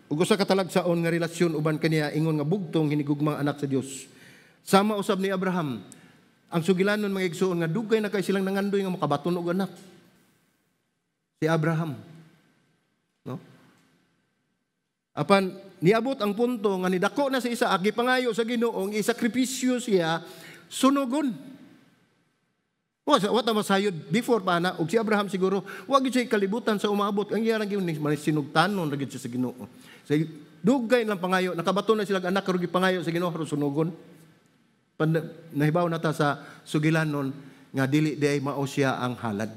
ug usa ka talagsaon nga relasyon uban kaniya ingon nga bugtong hinigugmang anak sa Dios." Sama usab ni Abraham, ang sugilanon, mga igsuon, nga dugay na kay silang nangandoy nga makabaton og anak. Si Abraham. No? Apan niabot ang punto nga nidako na si Isaac, gipangayo sa Ginoo isakripisyo siya, sunugon. Wa wa ta masayod before pa na, ug si Abraham siguro wa gyud siya kalibutan sa umabot ang iya lang gyud sinugtanon ra gyud siya sa Ginoo. Sa dugay lang pangayo, nakabaton na sila anak, karon gipangayo sa Ginoo karon sunugon. Pan, nahibaw na ta sa sugilanon nga dili diay mao siya ang halad.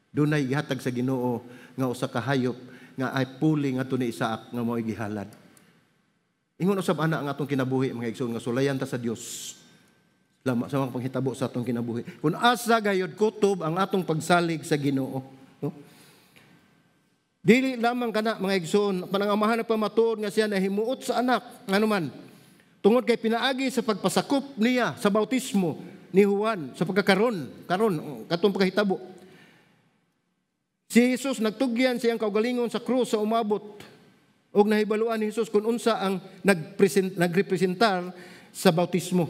Dunay gihatag sa Ginoo nga usa ka hayop nga ay puli ngadto ni Isaac nga mao'y gihalad. Ingon usab ana ang atong kinabuhi, mga igsoon, nga sulayan ta sa Dios. Lama sa mga panghitabo sa atong kinabuhi. Kung asa gayod kutob ang atong pagsalig sa Ginoo, no? Dili lamang kana, mga igsoon, panang Amahan nagpamatuod nga siya nahimuot sa anak, ngano man, tungod kay pinaagi sa pagpasakop niya sa bautismo ni Juan sa pagkakaron, karon katong pagkahitabo. Si Jesus nagtugyan siyang kaugalingon sa krus sa umabot ug nahibaluan ni Jesus kung unsa ang nagpresent nagrepresentar sa bautismo.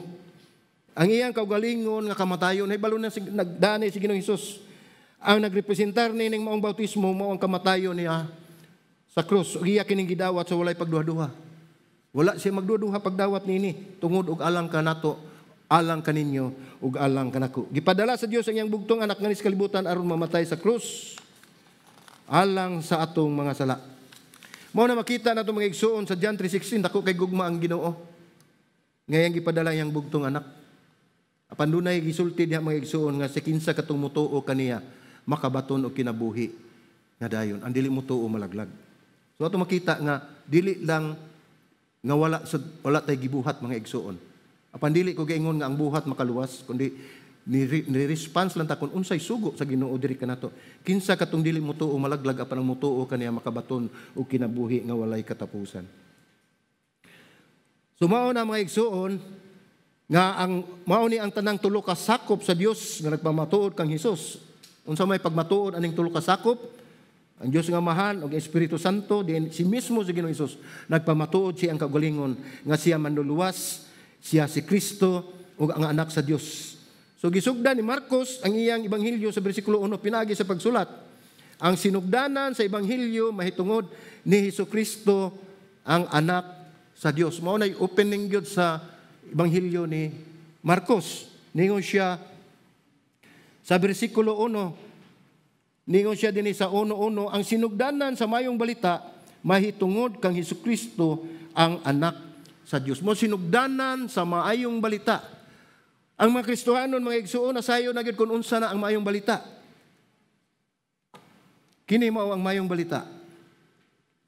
Ang iyang kaugalingon nga kamatayon, nahibalo na si, nagdani si Ginoong Hesus. Ang nagrepresentar nining maong bautismo mao ang kamatayon niya sa krus. Ug iya kining gidawat sa walay pagduha-duha. Wala siya magduduha pagdawat niini tungod og alang kanato, alang kaninyo ug alang kanako. Gipadala sa Dios ang iyang bugtong anak ngadto sa kalibutan aron mamatay sa krus alang sa atong mga sala. Mao na makita nato, mga igsuon, sa John 3:16, dako kay gugma ang Ginoo nga iyang gipadala iyang bugtong anak. Apan dunay gisulti diha, mga igsuon, nga si kinsa katong mutuo kaniya makabaton og kinabuhi nga dayon. Ang dili mutuo malaglag. So ato makita nga dili lang nga wala tay gibuhat, mga igsuon. Apan dili ko giingon nga ang buhat makaluwas, kundi ni response lang ta kung unsay sugo sa Ginoo diri kanato. Kinsa katong dili mutuo malaglag, apan ang mutuo kaniya makabaton og kinabuhi nga walay katapusan. So mao na, mga igsuon, nga ang mao ni ang tanang tulo ka sakop sa Dios nga nagpamatuod kang Hesus. Unsa may pagmatuod aning tulo ka sakop? Ang Dios nga Amahan ug Espiritu Santo, diin si mismo si Ginoong Hesus nagpamatuod siya ang kaugalingon nga siya manluluwas, siya si Kristo ug ang anak sa Dios. So gisugdan ni Marcos ang iyang ebanghelyo sa bersikulo 1 pinagi sa pagsulat: "Ang sinugdanan sa ebanghelyo mahitungod ni Hesus Kristo, ang anak sa Dios." Mao nay opening gyud sa ebanghelyo ni Marcos. Ningon siya sa bersikulo 1, ningon siya dinhi sa 1:1, "Ang sinugdanan sa mayong balita mahitungod kang Hesus Kristo, ang anak sa Dios." Mo sinugdanan sa maayong balita. Ang mga Kristohanon, mga igsuon, nasayo na gyud kung unsa na ang maayong balita. Kini mao ang maayong balita.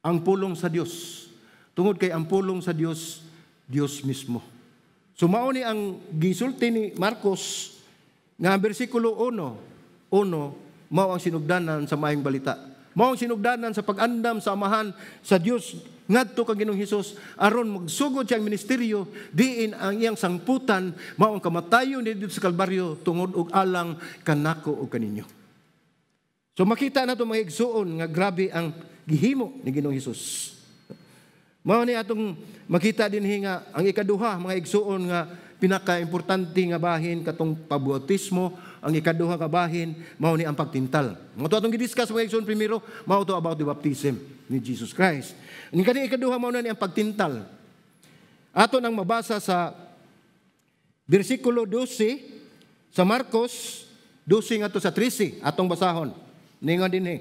Ang pulong sa Dios. Tungod kay ang pulong sa Dios, Dios mismo. So mao ni ang gisulti ni Marcos nga ang bersikulo 1, 1 mao ang sinugdanan sa maayong balita. Mao ang sinugdanan sa pag-andam sa Amahan sa Dios ngadto kang Ginoong Hesus aron magsugod siyang ministeryo, diin ang iyang sangputan mao ang kamatayon didto sa Kalbaryo tungod og alang kanako ug kaninyo. So makita nato, mga igsuon, nga grabe ang gihimo ni Ginoong Hesus. Mao ni atong makita dinhi nga ang ikaduha, mga igsuon, nga pinaka-importante nga bahin katong pabautismo, ang ikaduha nga bahin mao ni ang pagtintal. Mao to atong gidiscuss, mga igsuon. Primero mao to about the baptism ni Jesus Christ. Ang kani ikaduha mao na ni ang pagtintal. Ato nang mabasa sa bersikulo 12 sa Marcos 12 ngadto sa 13, atong basahon. Ningon dinhi: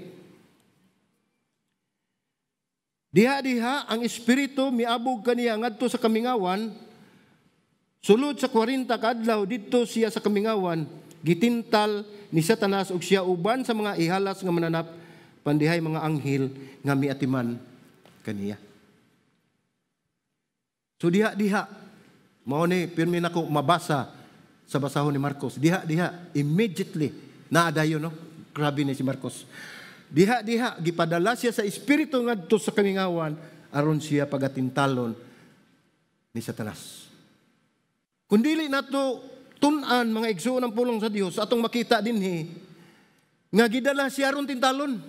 "Diha-diha ang Espiritu miabog kaniya ngadto sa kamingawan. Sulod sa 40 ka adlaw didto siya sa kamingawan, gitintal ni Satanas ug siya uban sa mga ihalas nga mananap, pandihay mga anghel nga miatiman kaniya." So diha-diha mao ni pirmi nako mabasa sa basahon ni Marcos. Diha-diha, immediately naa dayon, no. Grabe ni si Marcos. Diha-diha gipadala siya sa Espiritu ngadto sa kamingawan aron siya pagatintalon ni Satanas. Kung dili nato tun-an, mga igsuon, ang pulong sa Dios, atong makita dinhi nga gidala siya aron tintalon.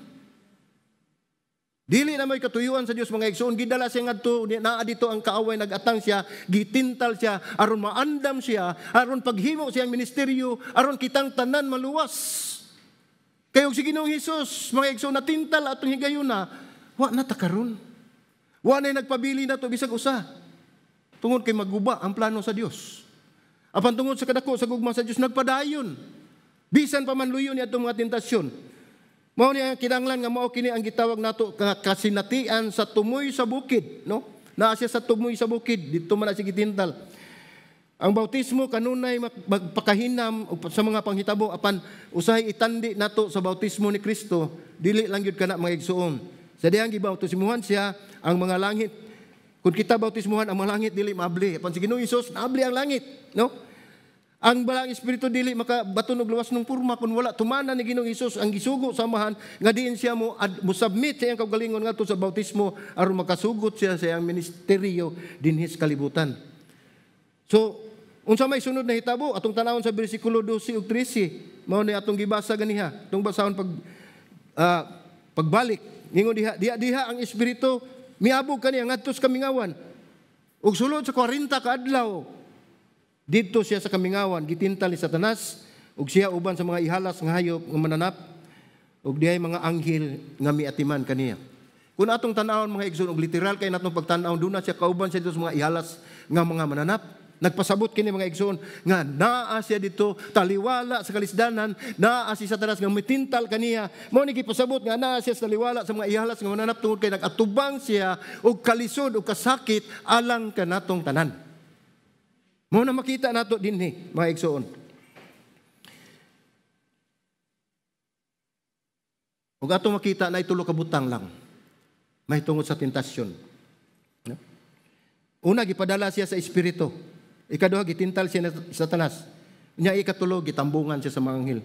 Dili na may katuyuan sa Dios, mga igsuon, gidala siya ngadto naa dito ang kaaway, nagatang siya, gitintal siya aron maandam siya, aron paghimo siyang ministeryo, aron kitang tanan maluwas. Kay og si Ginoong Hesus, mga igsoon, natintal atong higayuna, wa na ta karon. Wa na nagpabili nato bisag usa. Tungod kay maguba ang plano sa Dios. Apan tungod sa kadako sa gugma sa Dios, nagpadayon. Bisan pa man luyo ni atong mga tentasyon. Mao ni ang kinahanglan nga mao kini ang gitawag nato nga kasinatian sa tumoy sa bukid, no? Naa siya sa tumoy sa bukid, didto man na siya gitintal. Ang bautismo kanunay magpakahinam sa mga panghitabo, apan usahay itandi nato sa bautismo ni Kristo, dili lang gyud kana, mga igsuon. Sa dihang gibautismuhan siya, ang mga langit, kung kita bautismuhan, ang mga langit dili maabli. Apan si Ginoong Hesus, naabli ang langit, no? Ang Balaang Espiritu dili makabaton og luwas ng purma kung wala tumanan ni Ginoong Hesus ang gisugo sa Amahan nga diin siya mo submit sa iyang kaugalingon ngadto sa bautismo aron makasugot siya sa iyang ministeryo dinhi sa kalibutan. So, unsa may sunod na hitabo? Atong tanawon sa bersikulo 12 ug 13. Mao ni atong gibasa ganiha. Atong basahon pag pagbalik. Ningon diha, "Diha diha ang Espiritu miabog kaniya ngadto sa kamingawan. Ug sulod sa 40 ka adlaw didto siya sa kamingawan, gitintal ni Satanas ug siya uban sa mga ihalas nga hayop nga mananap, ug dihay mga anghel nga miatiman kaniya." Kung atong tan-awon, mga igsoon, og literal kay natong pagtan-aw, duna siya, kauban siya dito sa mga ihalas nga mga mananap. Nagpasabot kini, mga igsoon, nga naa siya dito taliwala sa kalisdanan, naa si Satanas nga mitintal kaniya. Mao ni gipasabot nga naa siya sa taliwala sa mga ihalas nga mananap tungod kay nag-atubang siya og kalisod og kasakit alang kanatong tanan. Mao na makita nato dinhi, mga igsoon. Ug atong makita na itulo ka butang lang mahitungod sa tentasyon. No? Una, gipadala siya sa espiritu. Ikaduha, gitintal siya sa Satanas. Nya ikatulo, gitambungan siya sa mga anghel.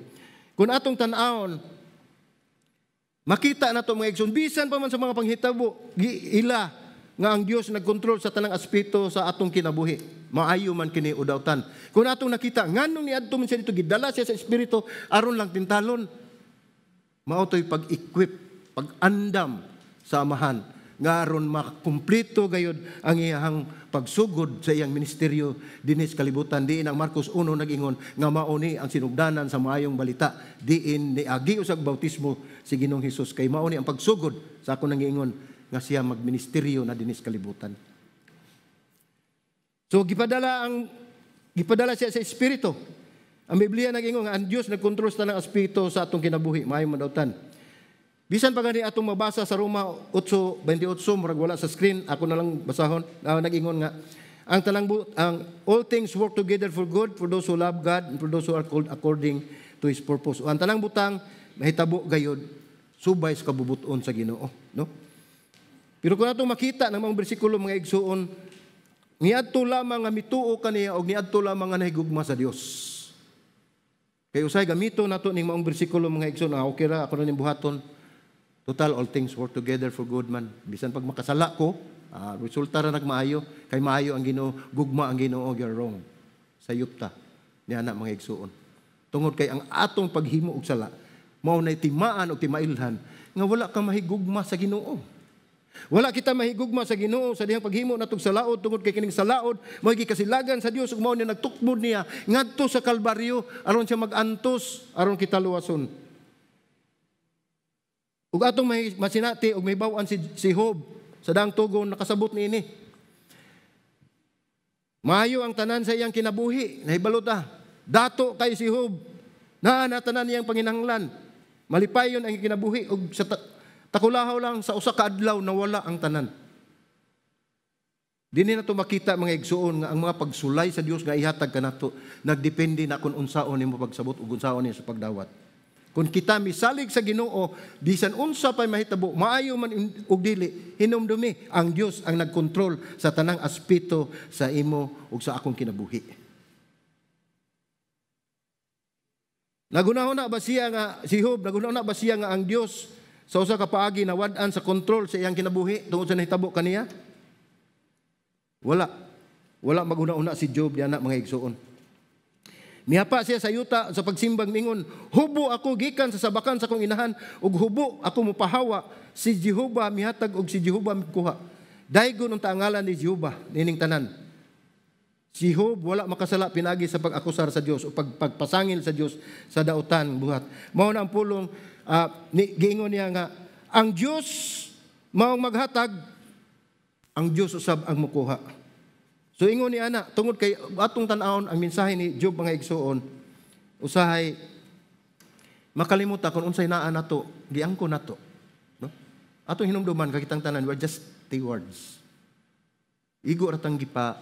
Kung atong tan-awon, makita nato, mga igsoon, bisan pa man sa mga panghitabo, ila nga ang Dios nagkontrol sa tanang aspeto sa atong kinabuhi. Maayo man kini o dautan. Kung atong nakita, nganong niadto man siya dito, gidala siya sa espiritu, aron lang tintalon. Mao to'y pag-equip, pag-andam sa Amahan, nga aron makumpleto gayud ang iyang pagsugod sa iyang ministeryo dinhi sa kalibutan. Diin ang Marcos 1 nag-ingon nga mao ni ang sinugdanan sa maayong balita. Diin niagi usag bautismo si Ginoong Hesus kay mao ni ang pagsugod sa ako nang nga siya magministeryo na dinhi sa kalibutan. So gipadala siya sa espiritu. Ang Biblia nag-ingon nga ang Dios nagkontrol sa tanang aspeto sa atong kinabuhi, maayo man dautan. Bisan pa gani atong mabasa sa Roma 8:28, murag wala sa screen, ako na lang basahon. Nag-ingon nga ang tanang ang all things work together for good for those who love God and for those who are called according to His purpose. O, ang tanang butang mahitabo gayod subay sa kabubuton sa Ginoo, no? Pero kung atong makita ng mga bersikulo, mga igsuon, niadto lamang nga mituo kaniya og niadto lamang nga nahigugma sa Dios. Kay usay gamito nato ning maong bersikulo, mga igsoon, okay ra ako na ning buhaton. Total, all things work together for good man. Bisan pag makasala ko, resulta ra nagmaayo, kay maayo ang Ginoo, gugma ang Ginoo, you're wrong. Sayop ta niya na, mga igsuon. Tungod kay ang atong paghimo og sala, mao nay timaan og timailhan nga wala ka mahigugma sa Ginoo. Wala kita mahigugma sa Ginoo sa dihang paghimo natog sa laod tungod kay kining sa laod mao gikasilagan sa Dios ug mao ni nagtukbod niya ngadto sa Kalbaryo aron siya mag-antos aron kita luwason. Ug atong may masinati ug may baw-an si Job sa daang tugon nakasabot niini. Maayo ang tanan sa iyang kinabuhi, nahibalo ta. Dato kay si Job. Naa na tanan niyang panginahanglan. Malipayon ang kinabuhi ug sa takulahaw lang sa usa ka adlaw nawala ang tanan. Dinhi nato makita, mga igsuon, nga ang mga pagsulay sa Dios nga ihatag kanato nagdepende na kung unsaon nimo pagsabot ug unsaon nimo sa pagdawat. Kung kita misalig sa Ginoo, bisan unsa pay mahitabo, maayo man ug dili, hinumdumi ang Dios ang nagkontrol sa tanang aspeto sa imo ug sa akong kinabuhi. Nagunahon na ba siya nga si Job, nagunahon na ba siya nga ang Dios sa usa ka paagi nawad-an sa kontrol sa iyang kinabuhi tungod sa nahitabo kaniya? Wala. Wala maghuna-una si Job diana, mga igsuon. Mihapa siya sa yuta sa pagsimbang mingon, "Hubo ako gikan sa sabakan sa akong inahan ug hubo ako mopahawa. Si Jehova mihatag ug si Jehova mikuha. Daygon unta ang ngalan ni Jehova nining tanan." Si Job wala makasala pinagi sa pag-akusar sa Dios o pagpasangil sa Dios sa dautan buhat. Mao na ang pulong ni giingon niya nga ang Dios maong maghatag, ang Dios usab ang mukuha. So ingon ni ana, tungod kay atong tan-awon ang mensahe ni Job, mga igsuon, usahay makalimutan kung unsay naa nato, giangko nato. No? Atong hinumduman kakitang tanan, we're just stewards. Igo ra tang gipa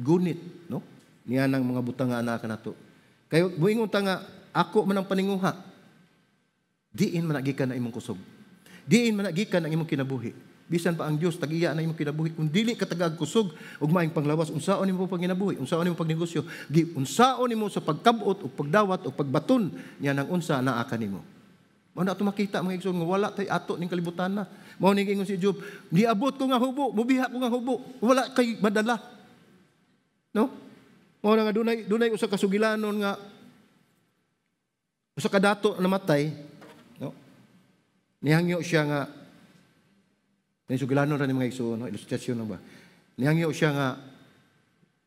gunit, no? Niya nang mga butang nga ana kanato. Kay muingon ta nga ako man ang paninguha. Diin man gikan na imong kusog. Diin man gikan ang imong kinabuhi. Bisan pa ang Dios tag-iya na imong kinabuhi, kung dili ka tagag kusog ug maayong panglawas, unsaon nimo panginabuhi, unsaon nimo pagnegosyo, gi unsaon nimo sa pagkab-ot ug pagdawat ug pagbaton niya nang unsa naa kanimo. Mao na ato makita, mga igsoon, nga wala tay ato ning kalibutan na. Mao ning ingon si Job, niabot ko nga hubo, mubiha ko nga hubo, wala kay madala. No? Mao na nga dunay usa ka sugilanon nga usa ka dato namatay, no? Nihangyo siya nga ni sugilanon ra ni, mga igsoon, no? Ilustrasyon na ba? Nihangyo siya nga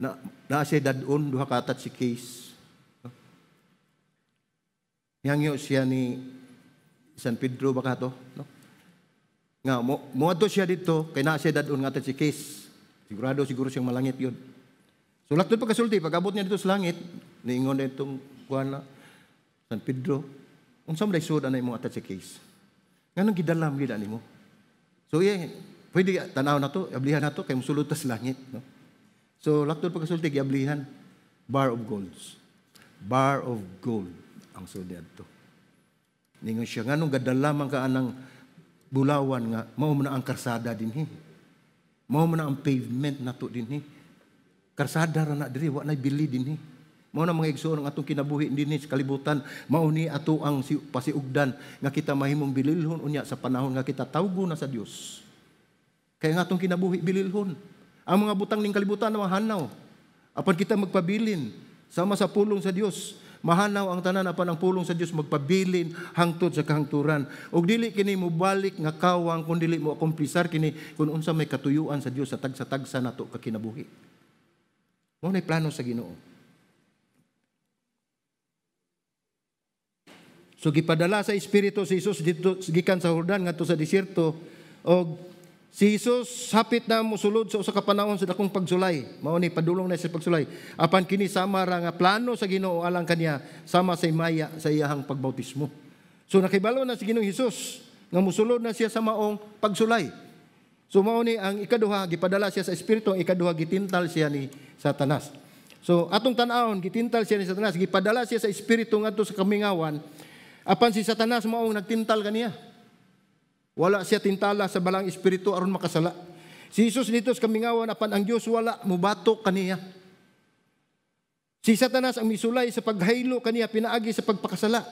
na naa siya dad-on duha ka attache case. No? Nihangyo siya ni San Pedro ba ka to, no? Nga mo moadto siya didto kay naa siya dad-on nga si case. Sigurado siguro siyang malangit yun. So laktod pagkasulti, pag-abot niya dito sa langit, niingon na itong kuan na San Pedro, unsa man sud ana imong attache case? Nganong gidalam gid ani mo? So yeah, pwede tanaw na to, ablihan na to kay mosulod ta sa langit, no? So laktod pagkasulti, giablihan bar of golds. Bar of gold ang sud niadto. Ningon siya, nganong gadala man ka anang bulawan nga mao man ang karsada dinhi. Mao man ang pavement nato dinhi. Karsada ra na diri, wa nay bili dinhi. Mao na, mga igsoon, ang atong kinabuhi dinhi sa kalibutan, mao ni ato ang pasiugdan nga kita mahimong bililhon unya sa panahon nga kita tawgo na sa Dios. Kaya nga atong kinabuhi bililhon. Ang mga butang ning kalibutan mahanaw. Apan kita magpabilin sama sa pulong sa Dios. Mahanaw ang tanan, apan ang pulong sa Dios magpabilin hangtod sa kahangturan. Ug dili kini mobalik nga kawang kun dili mo akomplisar kini kung unsa may katuyuan sa Dios sa tagsa-tagsa nato ka kinabuhi. Mao nay plano sa Ginoo. So gipadala sa Espiritu si Jesus didto gikan sa Jordan ngadto sa desierto, og si Jesus hapit na mosulod sa usa ka panahon sa dakong pagsulay. Mao ni padulong na sa pagsulay. Apan kini sama ra nga plano sa Ginoo alang kaniya sama sa himaya sa iyahang pagbautismo. So nakibalo na si Ginoong Hesus nga mosulod na siya sa maong pagsulay. So mao ni ang ikaduha, gipadala siya sa Espiritu, ang ikaduha, gitintal siya ni Satanas. So atong tan-awon, gitintal siya ni Satanas, gipadala siya sa Espiritu ngadto sa kamingawan. Apan si Satanas maong nagtintal kaniya. Wala siya tintala sa balang Espiritu aron makasala. Si Jesus dito sa kamingawan, apan ang Dios wala mubatok kaniya. Si Satanas ang misulay sa paghaylo kaniya pinaagi sa pagpakasala.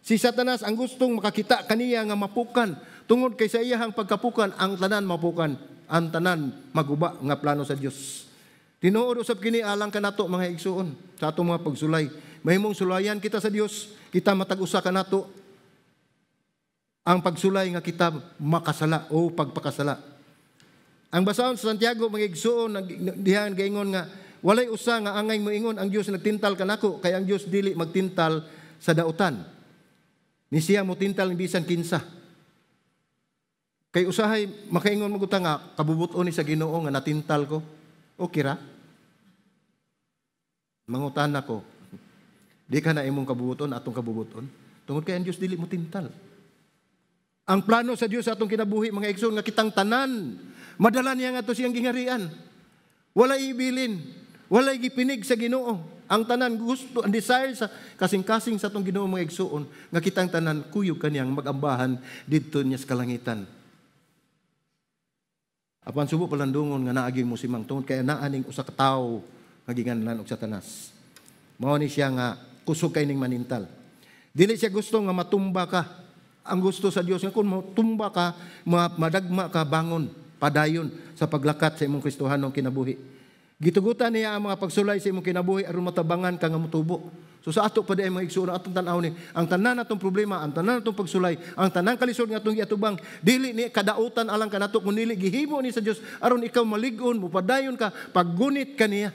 Si Satanas ang gustong makakita kaniya nga mapukan tungod kay sa iyahang pagkapukan ang tanan mapukan, ang tanan maguba nga plano sa Dios. Tinuod usab kini alang kanato, mga igsuon, sa atong mga pagsulay. Mahimong sulayan kita sa Dios, kita matag usa kanato ang pagsulay nga kita makasala o pagpakasala. Ang basahon sa Santiago, mga igsuon, dihan gaingon nga walay usa nga angay moingon ang Dios nagtintal kanako, kay ang Dios dili magtintal sa dautan. Ni siya motintal bisan kinsa. Kay usahay makaingon mo nga kabubuton ni sa Ginoo nga natintal ko. Okay ra? Mangutan ako. Di ka na imong kabubuton, atong kabubuton. Tungod kay ang Dios dili mo tintal. Ang plano sa Dios sa atong kinabuhi, mga igsoon, nga kitang tanan madala niya ngadto siyang gingarian. Walay ibilin, walay gipinig sa Ginoo. Ang tanan gusto, ang desire sa kasing-kasing sa atong Ginoo, mga igsoon, nga kitang tanan kuyog kaniyang magambahan didto niya sa kalangitan. Apan subo palandungon nga naagi mo simang tungod kay naa ning usa ka tawo nga ginganlan og Satanas. Mao ni siya nga kusog kay ning manintal. Dili siya gusto nga matumba ka. Ang gusto sa Dios nga kung matumba ka, madagma ka, bangon padayon sa paglakat sa imong Kristohanong kinabuhi. Gitugutan niya ang mga pagsulay sa imong kinabuhi aron matabangan ka nga motubo. So sa ato pa di mga igsuon, atong tan-aw ni ang tanan natong problema, ang tanan natong pagsulay, ang tanang kalisod nga atong giatubang, dili ni kadautan alang kanato kun dili gihimo ni sa Dios aron ikaw malig-on, mupadayon ka, paggunit kaniya.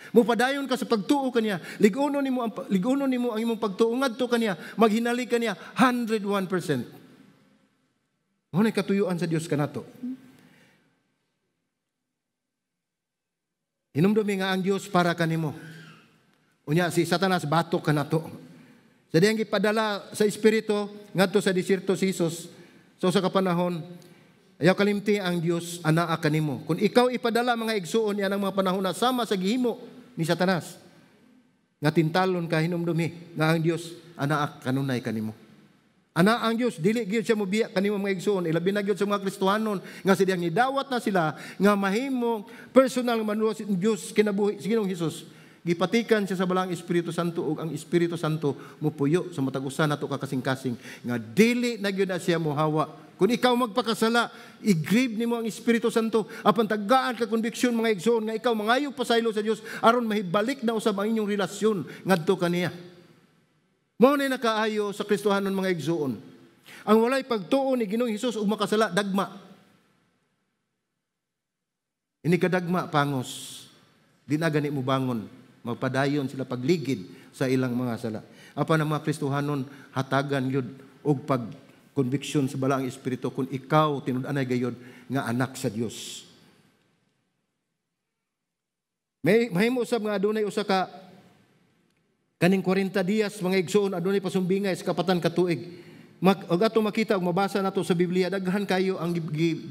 Mupadayon ka sa pagtuo kaniya. Lig-uno nimo ang imong pagtuo ngadto kaniya, maghinali kaniya 101%. Mao na katuyuan sa Dios kanato. Hinumdumi nga ang Dios para kanimo. Unya si Satanas batok kanato. Sa diyang gipadala sa Espiritu ngadto sa desierto si Jesus. So sa kapanahon, ayaw kalimti ang Dios anaa kanimo. Kung ikaw ipadala, mga igsuon, yan ang mga panahon na sama sa gihimo ni Satanas nga tintalon ka, hinumdumi nga ang Dios anaa kanunay kanimo. Ana ang Dios, dili gyud siya mobiya kanimo, mga igsuon, ilabi na gyud sa mga Kristohanon nga sa diyang nidawat na sila nga mahimong personal manuwa sa Dios kinabuhi si Ginoong Hesus. Gipatikan siya sa balang Espiritu Santo ug ang Espiritu Santo mupuyo sa matag usa nato ka kasing-kasing nga dili na gyud na siya mohawa. Kung ikaw magpakasala, i-grieve nimo ang Espiritu Santo apan tagaan ka konbiksyon, mga igsoon, nga ikaw mangayo pasaylo sa Dios aron mahibalik na usab ang inyong relasyon ngadto kaniya. Mao ni nakaayo sa Kristohanon, mga igsoon. Ang walay pagtuo ni Ginoong Hesus ug makasala, dagma. Ini kadagma pangos. Di na gani mo bangon, magpadayon sila pagligid sa ilang mga sala. Apan ang mga Kristohanon hatagan gyud og pag Conviction sa Balaang Espiritu kung ikaw tinud-anay gayod nga anak sa Dios. May mahimo usab nga adunay usa ka kaning 40 dias, mga igsoon, adunay pasumbingay sa 4 ka tuig. Og ato makita ug mabasa nato sa Biblia, daghan kayo ang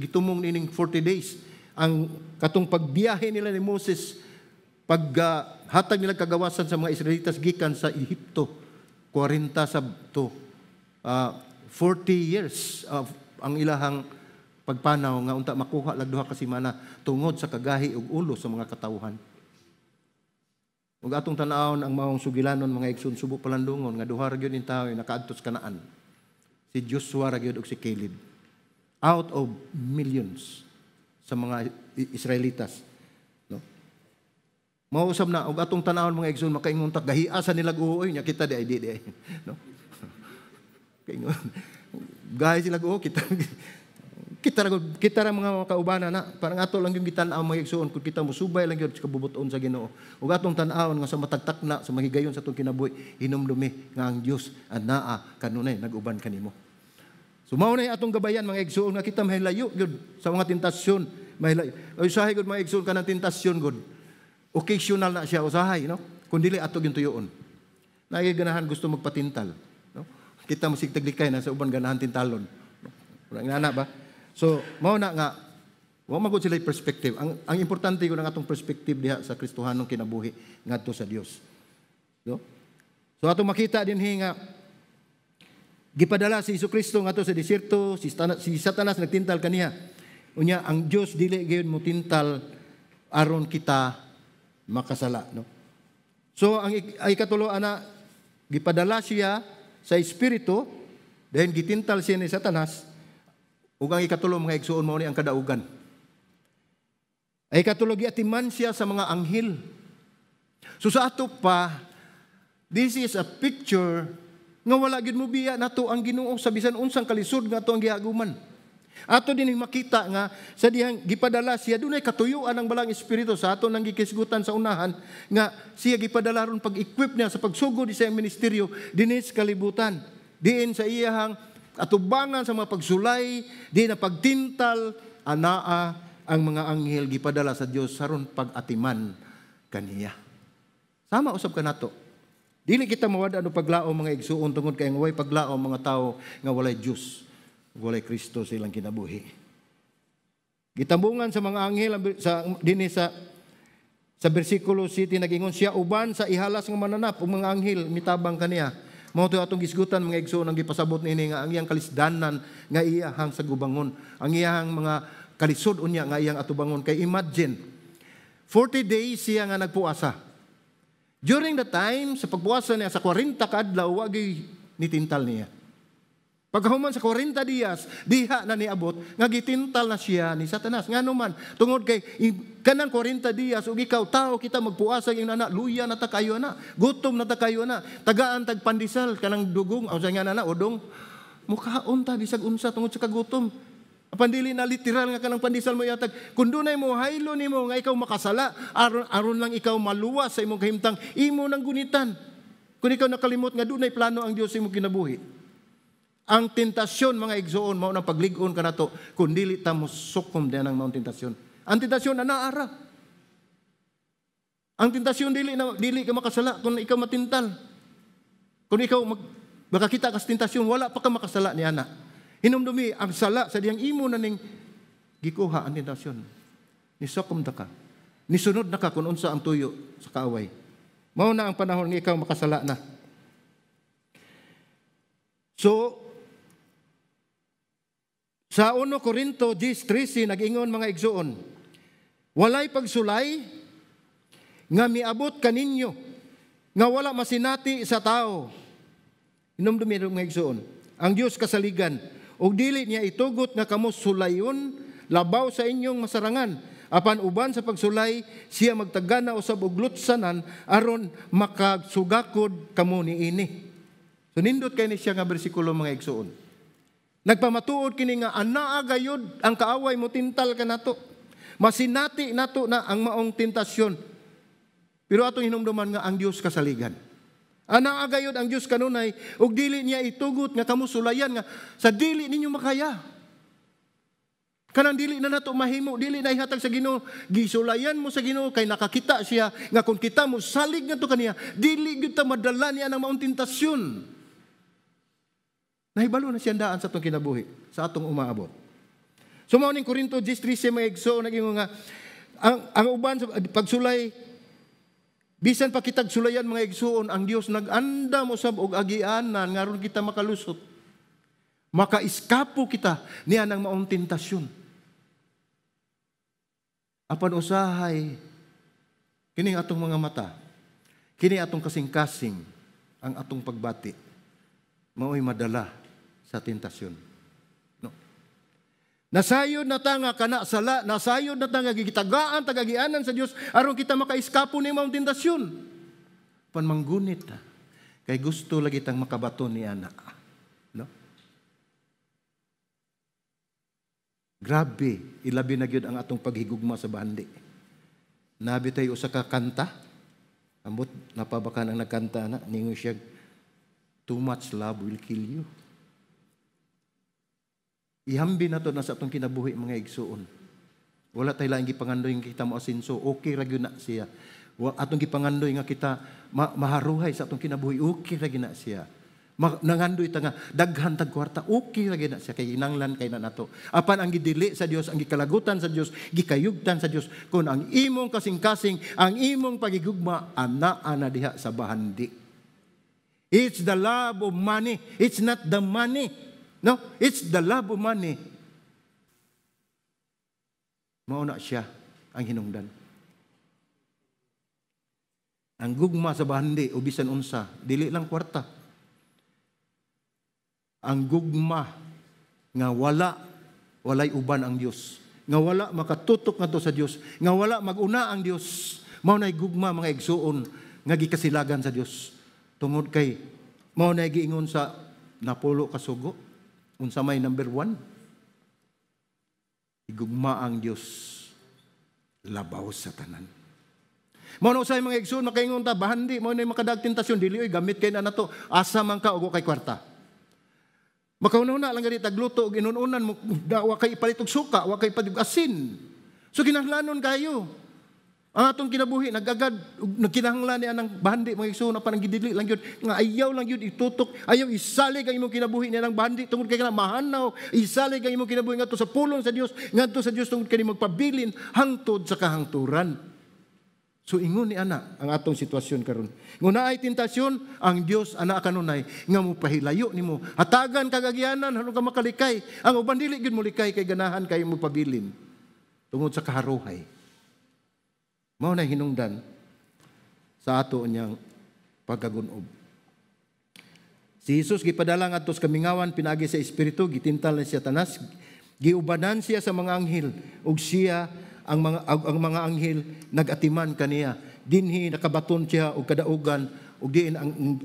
gitumong nining 40 days. Ang katong pagbiyahe nila ni Moses, pag hatag nila kagawasan sa mga Israelitas gikan sa Ehipto, 40 sa to 40 years of ang ilahang pagpanaw nga unta makuha lag 2 ka semana tungod sa kagahi ug ulo sa mga katawhan. Ug atong tan-awon ang maong sugilanon, mga igsoon, subo palandungon nga duha ra gyud in tawo nakaadto sa Kanaan. Si Joshua ra gyud ug si Caleb. Out of millions sa mga Israelitas. No? Mausab na og atong tan-awon, mga igsoon, makaingon ta gahia sa nila uoy nya kita di ay di di. No? Kaingon. Gahi sila oo kita kita ra kita ra mga kaubana na parang ato lang yung gitan-aw, mga igsoon, kung kita musubay lang gyud sa kabubuton sa Ginoo ug atong tan-awon nga sa matagtak na sa mahigayon sa atong kinabuhi, hinumdumi nga ang Dios anaa kanunay nag-uban kanimo. So mao na atong gabayan, mga igsoon, nga kita mahilayo gyud sa mga tentasyon, mahilayo. Usahay gud, mga igsoon, kanang tentasyon gud. Occasional na siya usahay, no? Kun dili ato gyud tuyoon. Naay ganahan gusto magpatintal, no? Kita mo taglikay na sa uban ganahan tintalon. No? Wala nga ba? So, mao na nga wa man gud sila perspective. Ang importante gud ang atong perspective diha sa Kristohanong kinabuhi ngadto sa Dios. No? So atong makita dinhi nga gipadala si Jesucristo ngadto sa desierto, si Satanas nagtintal kaniya. Unya ang Dios dili gyud mo tintal aron kita makasala, no? So ang ay ikatulo ana, gipadala siya sa Espiritu, then gitintal siya ni Satanas. Ug ang ikatulo, mga igsuon, mao ni ang kadaugan. Ay ikatulo, giatiman siya sa mga anghel. So sa ato pa, this is a picture nga wala gyud mo biya nato ang Ginoo sa bisan unsang kalisod nga ato ang gihaguman. Ato din makita nga sa dihang gipadala siya, dunay katuyuan ang Balaang Espiritu sa ato nang gikisgutan sa unahan nga siya gipadala ron pag-equip niya sa pagsugod sa iyang ministeryo dinhi sa kalibutan. Diin sa iyahang atubangan sa mga pagsulay, diin na pagtintal, anaa ang mga anghel gipadala sa Dios saron pag-atiman kaniya. Sama usab kanato. Dili kita mawad ano paglao, mga igsuon, tungod kay ang way paglao mga tao nga walay Dios, walay Kristo sa ilang kinabuhi. Gitambungan sa mga anghel sa dinhi sa bersikulo 7, nagingon siya uban sa ihalas nga mananap ug mga anghel mitabang kaniya. Mao to atong gisgutan, mga igsoon, ang gipasabot niini nga ang iyang kalisdanan nga iyahang sagubangon, ang iyahang mga kalisod unya nga iyang atubangon, kay imagine 40 days siya nga nagpuasa. During the time sa pagpuasa niya sa 40 ka adlaw, wa gyud nitintal niya. Pagkahuman sa 40 dias, diha na niabot nga gitintal na siya ni Satanas. Ngano man? Tungod kay kanang 40 dias ug ikaw tao kita magpuasa yung ana, luya na ta kayo na, gutom na ta kayo na, tagaan tag pandesal kanang dugong, o sa nga na udong, mukaon ta bisag unsa tungod sa kagutom. Apan dili na literal nga kanang pandesal mo yatag. Kung dunay mo haylo nimo nga ikaw makasala, aron lang ikaw maluwas sa imong kahimtang, imo nang gunitan. Kung ikaw nakalimot nga dunay plano ang Dios sa imong kinabuhi. Ang tentasyon, mga igsoon, mao nang paglig-on kanato kung dili ta mosukom diyan ang maong tentasyon. Ang tentasyon anaara. Ang tentasyon, dili na dili ka makasala kung ikaw matintal. Kung ikaw makakita ka sa tentasyon, wala pa ka makasala ni ana. Hinumdumi ang sala sa diyang imo na ning gikuha ang tentasyon. Nisukom ta ka. Nisunod na ka kung unsa ang tuyo sa kaaway. Mao na ang panahon nga ikaw makasala na. So, sa 1 Corinto 10:13 nag-ingon, mga igsoon, "Walay pagsulay nga miabot kaninyo nga wala masinati sa tao." Hinumdumi, mga igsoon, ang Dios kasaligan ug dili niya itugot nga kamo sulayon labaw sa inyong masarangan. Apan uban sa pagsulay, siya magtagana usab og lutsanan aron makasugakod kamo niini. So nindot kay ni siya nga bersikulo, mga igsoon. Nagpamatuod kini nga anaa gayud ang kaaway mo tintal kanato. Masinati nato na ang maong tentasyon. Pero atong hinumduman nga ang Dios kasaligan. Ana agayod ang Dios kanunay ug dili niya itugot nga kamo sulayan nga sa dili ninyo makaya. Kanang dili na nato mahimo, dili na ihatag sa Ginoo, gisulayan mo sa Ginoo kay nakakita siya nga kung kita mo salig ngadto kaniya, dili gyud ta madala niya ng maong tentasyon. Nahibalo na siya daan sa atong kinabuhi, sa atong umaabot. So mao ning Korinto 10:13, mga igsoon, nag-ingon nga ang uban sa pagsulay. Bisan pa kitag sulayan, mga igsuon, ang Dios nag-andam usab og agianan ngaron kita makalusot. Makaiskapo kita niya ng maong tentasyon. Apan usahay kini atong mga mata, kini atong kasing-kasing, ang atong pagbati, mao'y madala sa tentasyon. No. Nasayod na ta nga kana sala, nasayod na ta nga gitagaan tagagianan sa Dios aron kita makaiskapo ni maong tentasyon. Panmanggunit ta kay gusto lagi tang makabaton ni ana. No? Grabe, ilabi na gyud ang atong paghigugma sa bahandi. Nabi tayo usa ka kanta. Ambot napabakan ang nagkanta na ningon siya, "Too much love will kill you." Ihambi na to na sa atong kinabuhi, mga igsuon. Wala tayo laing gipangandoy nga kita mo asinso, okay ra gyud na siya. Atong gipangandoy nga kita maharuhay sa atong kinabuhi, okay ra gyud na siya. Nangandoy ta nga daghan tag kwarta, okay ra gyud na siya kay inanglan kay na nato. Apan ang gidili sa Dios, ang gikalagutan sa Dios, gikayugtan sa Dios kun ang imong kasing-kasing, ang imong pagigugma anaa na diha sa bahandi. It's the love of money. It's not the money. No, it's the love of money. Mao na siya ang hinungdan. Ang gugma sa bahandi o bisan unsa, dili lang kwarta. Ang gugma nga walay uban ang Dios, nga wala makatutok ngadto sa Dios, nga wala maguna ang Dios. Mao nay gugma, mga igsuon, nga gikasilagan sa Dios. Tungod kay mao nay giingon sa napulo ka sugo, unsa may number 1? Igugma ang Dios labaw sa tanan. Mao na usay, mga igsoon, makaingon ta bahandi mao na makadag tentasyon, dili oy, gamit kay na nato, asa man ka og kay kwarta. Makauna lang gani tagluto og inununan mo, wa kay ipalit og suka, wa kay ipalit og asin. So kinahanglanon kayo. Ang atong kinabuhi nagagad nagkinahanglan niya ng bahandi, mga igsoon, apan ang gidili lang gyud nga ayaw lang gyud itutok, ayaw isalig ang imong kinabuhi niya ng bahandi tungod kay kana mahanaw, isalig ang imong kinabuhi ngadto sa pulong sa Dios, ngadto sa Dios, tungod kay magpabilin hangtod sa kahangturan. So ingon ni ana ang atong sitwasyon karon. Kung naay tentasyon, ang Dios ana kanunay nga mopahilayo nimo. Hatagan kagagianan aron ka makalikay. Ang uban dili gyud molikay kay ganahan kayo mopabilin tungod sa kaharuhay. Mao na hinungdan sa ato niyang pagkagunob. Si Jesus gipadala ngadto sa kamingawan pinaagi sa Espiritu, gitintal ni siya Satanas, giubanan siya sa mga anghel ug siya ang mga anghel nagatiman kaniya. Dinhi nakabaton siya og kadaugan ug diin ang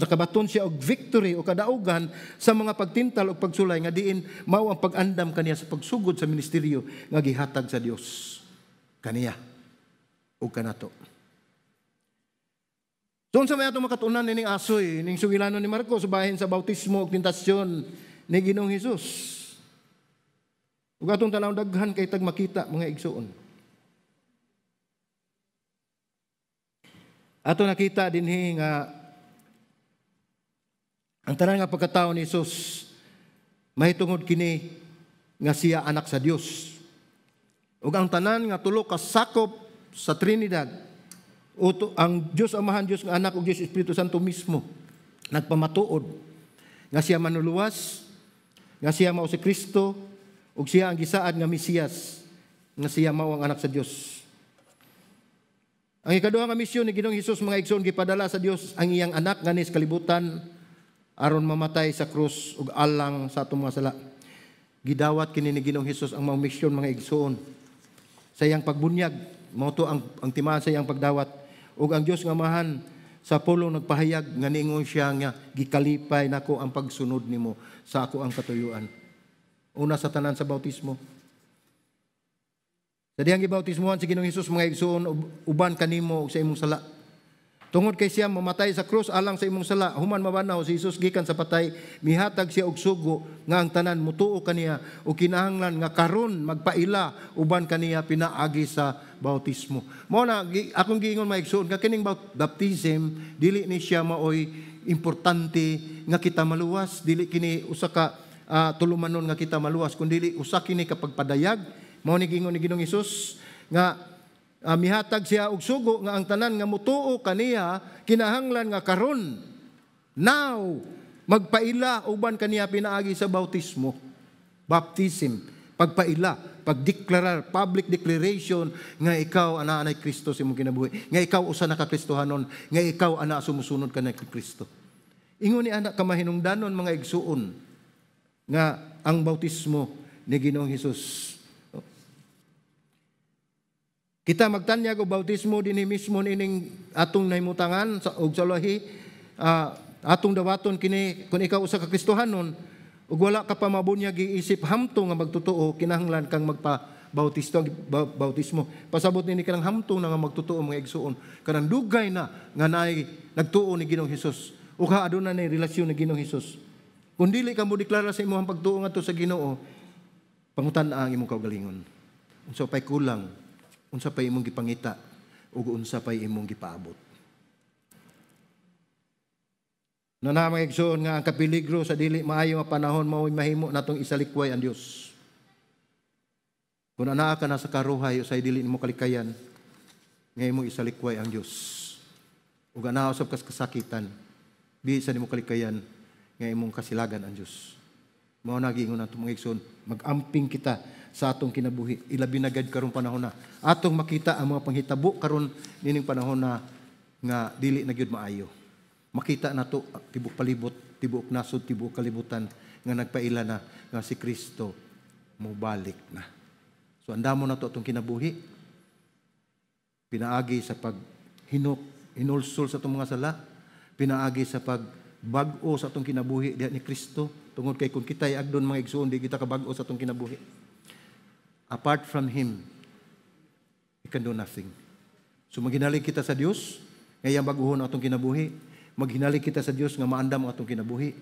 nakabaton siya og victory o kadaugan sa mga pagtintal ug pagsulay nga diin mao ang pag-andam kaniya sa pagsugod sa ministeryo nga gihatag sa Dios kaniya ug kanato. So unsa may atong makatunan nining asoy ning sugilanon ni Marcos bahin sa bautismo ug tentasyon ni Ginoong Hesus? Ug atong tan-aw, daghan kay tag makita, mga igsuon. Ato nakita dinhi nga ang tanan nga pagkatao ni Hesus mahitungod kini nga siya anak sa Dios. Ug ang tanan nga tulo ka sakop sa Trinidad, uto, ang Dios Amahan, Dios nga Anak ug Dios Espiritu Santo mismo nagpamatuod nga siya manuluwas, nga siya mao si Kristo ug siya ang gisaad nga Mesiyas, nga siya mao ang anak sa Dios. Ang ikaduha nga misyon ni Ginoong Hesus, mga igsoon, gipadala sa Dios ang iyang anak nganhi sa kalibutan aron mamatay sa krus ug alang sa atong mga sala. Gidawat kini ni Ginoong Hesus ang maong misyon, mga igsoon, sa iyang pagbunyag, mao to ang timaan sa iyang pagdawat. Ug ang Dios nga Amahan sa pulong nagpahayag nga niingon siya nga gikalipay nako ang pagsunod nimo sa ako ang katuyuan. Una sa tanan sa bautismo. Sa dihang gibautismohan si Ginoong Hesus, mga igsoon, uban kanimo ug sa imong sala. Tungod kay siya mamatay sa krus alang sa imong sala, human mabanaw si Jesus gikan sa patay, mihatag siya og sugo nga ang tanan mutuo kaniya ug kinahanglan nga karon magpaila uban kaniya pinaagi sa bautismo. Mao na akong giingon, mga igsoon, nga kining baptism dili ni siya maoy importante nga kita maluwas, dili kini usa ka tulumanon nga kita maluwas, kun dili usa kini ka pagpadayag. Mao ni giingon ni Ginoong Hesus nga mihatag siya og sugo nga ang tanan nga mutuo kaniya kinahanglan nga karon, now, magpaila uban kaniya pinaagi sa bautismo. Baptism, pagpaila, pagdeklarar, public declaration nga ikaw anaa nay Kristo sa imong kinabuhi, nga ikaw usa na ka Kristohanon, nga ikaw ana sumusunod ka na kay Kristo. Ingon ni ana kamahinungdanon, mga igsuon, nga ang bautismo ni Ginoong Hesus. Kita magtanyag og bautismo dinhi mismo nining atong nahimutangan sa og sa lahi, atong dawaton kini kung ikaw usa ka Kristohanon ug wala ka pa mabunyag giisip hamtong nga magtotoo, kinahanglan kang magpa bautisto bautismo. Pasabot nini kanang hamtong na nga magtotoo, mga igsuon, kanang dugay na nga naay nagtuo ni Ginoong Hesus ug aduna na relasyon ni Ginoong Hesus. Kung dili ka mo deklara sa imong pagtuo ngadto sa Ginoo, pangutan ang imong kaugalingon, unsa pay kulang, unsa pay imong gipangita, ug unsa pay imong gipaabot. Na mga igsoon, nga ang kapiligro sa dili maayo nga panahon mao'y mahimo natong isalikway ang Dios. Kung anaa ka na sa karuhay usay dili nimo kalikayan nga imong isalikway ang Dios. Ug anaa usab kas kasakitan, di sa nimo kalikayan nga imong kasilagan ang Dios. Mao na giingon nato, mga igsoon, mag-amping kita sa atong kinabuhi. Ilabi na gad karong panahon na atong makita ang mga panghitabo karon nining panahon na nga dili na gyud maayo. Makita nato tibuok palibot, tibuok nasod, tibuok kalibutan nga nagpaila na nga si Kristo mobalik na. So andamo nato atong kinabuhi pinaagi sa paghinok, hinulsol sa atong mga sala, pinaagi sa pagbag-o sa atong kinabuhi diha ni Kristo, tungod kay kung kita'y agdon, mga igsoon, di kita kabag-o sa atong kinabuhi. Apart from Him, we can do nothing. So maghinalig kita sa Dios nga iyang bag-ohon ang atong kinabuhi. Maghinalig kita sa Dios nga maandam ang atong kinabuhi.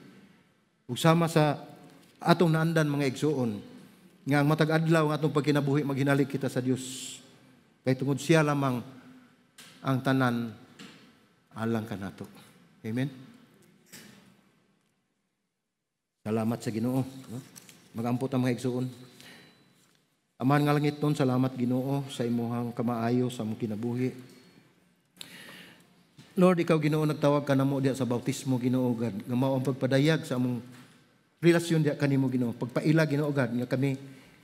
Ug sama sa atong naandan, mga igsoon, nga ang matag adlaw ang atong pagkinabuhi, maghinalig kita sa Dios. Kay tungod siya lamang ang tanan alang kanato. Amen. Salamat sa Ginoo. No? Magampot ang mga igsoon. Amahan nga langit nun, salamat, Ginoo, sa imuhang kamaayo sa among kinabuhi. Lord, ikaw, Ginoo, nagtawag ka namo diha sa bautismo, Ginoo God, nga mao ang pagpadayag sa among relasyon diha kanimo, Ginoo. Pagpaila, Ginoo God, nga kami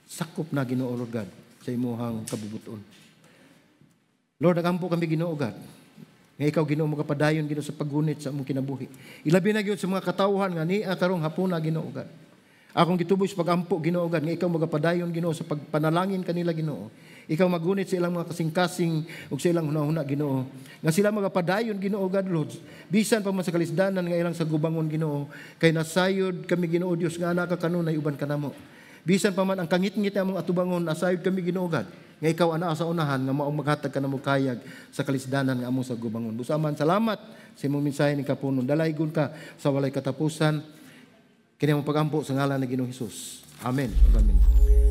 sakop na, Ginoo Lord God, sa imuhang kabubuton. Lord, nagampo kami, Ginoo God, nga ikaw, Ginoo, magapadayon, Ginoo, sa paggunit sa among kinabuhi. Ilabi na gyud sa mga katawhan nga nia karong hapuna, Ginoo God. Akong gituboy sa pagampo, Ginoo God, nga ikaw magapadayon, Ginoo, sa pagpanalangin kanila, Ginoo. Ikaw magunit sa ilang mga kasing-kasing ug sa ilang hunahuna, Ginoo. Nga sila magapadayon, Ginoo God, Lord. Bisan pa man sa kalisdanan nga ilang sa gubangon, Ginoo, kay nasayod kami, Ginoo Dios, nga anaa ka kanunay uban kanamo. Bisan pa man ang kangitngit among atubangon, nasayod kami, Ginoo God, nga ikaw anaa sa unahan nga maong maghatag kanamo kayag sa kalisdanan nga among sa gubangon. Busaman, salamat sa imong mensahe ning kapunon. Dalaygon ka sa walay katapusan. Kini among pagampo sa ngalan ni Ginoong Hesus. Amen. Amen.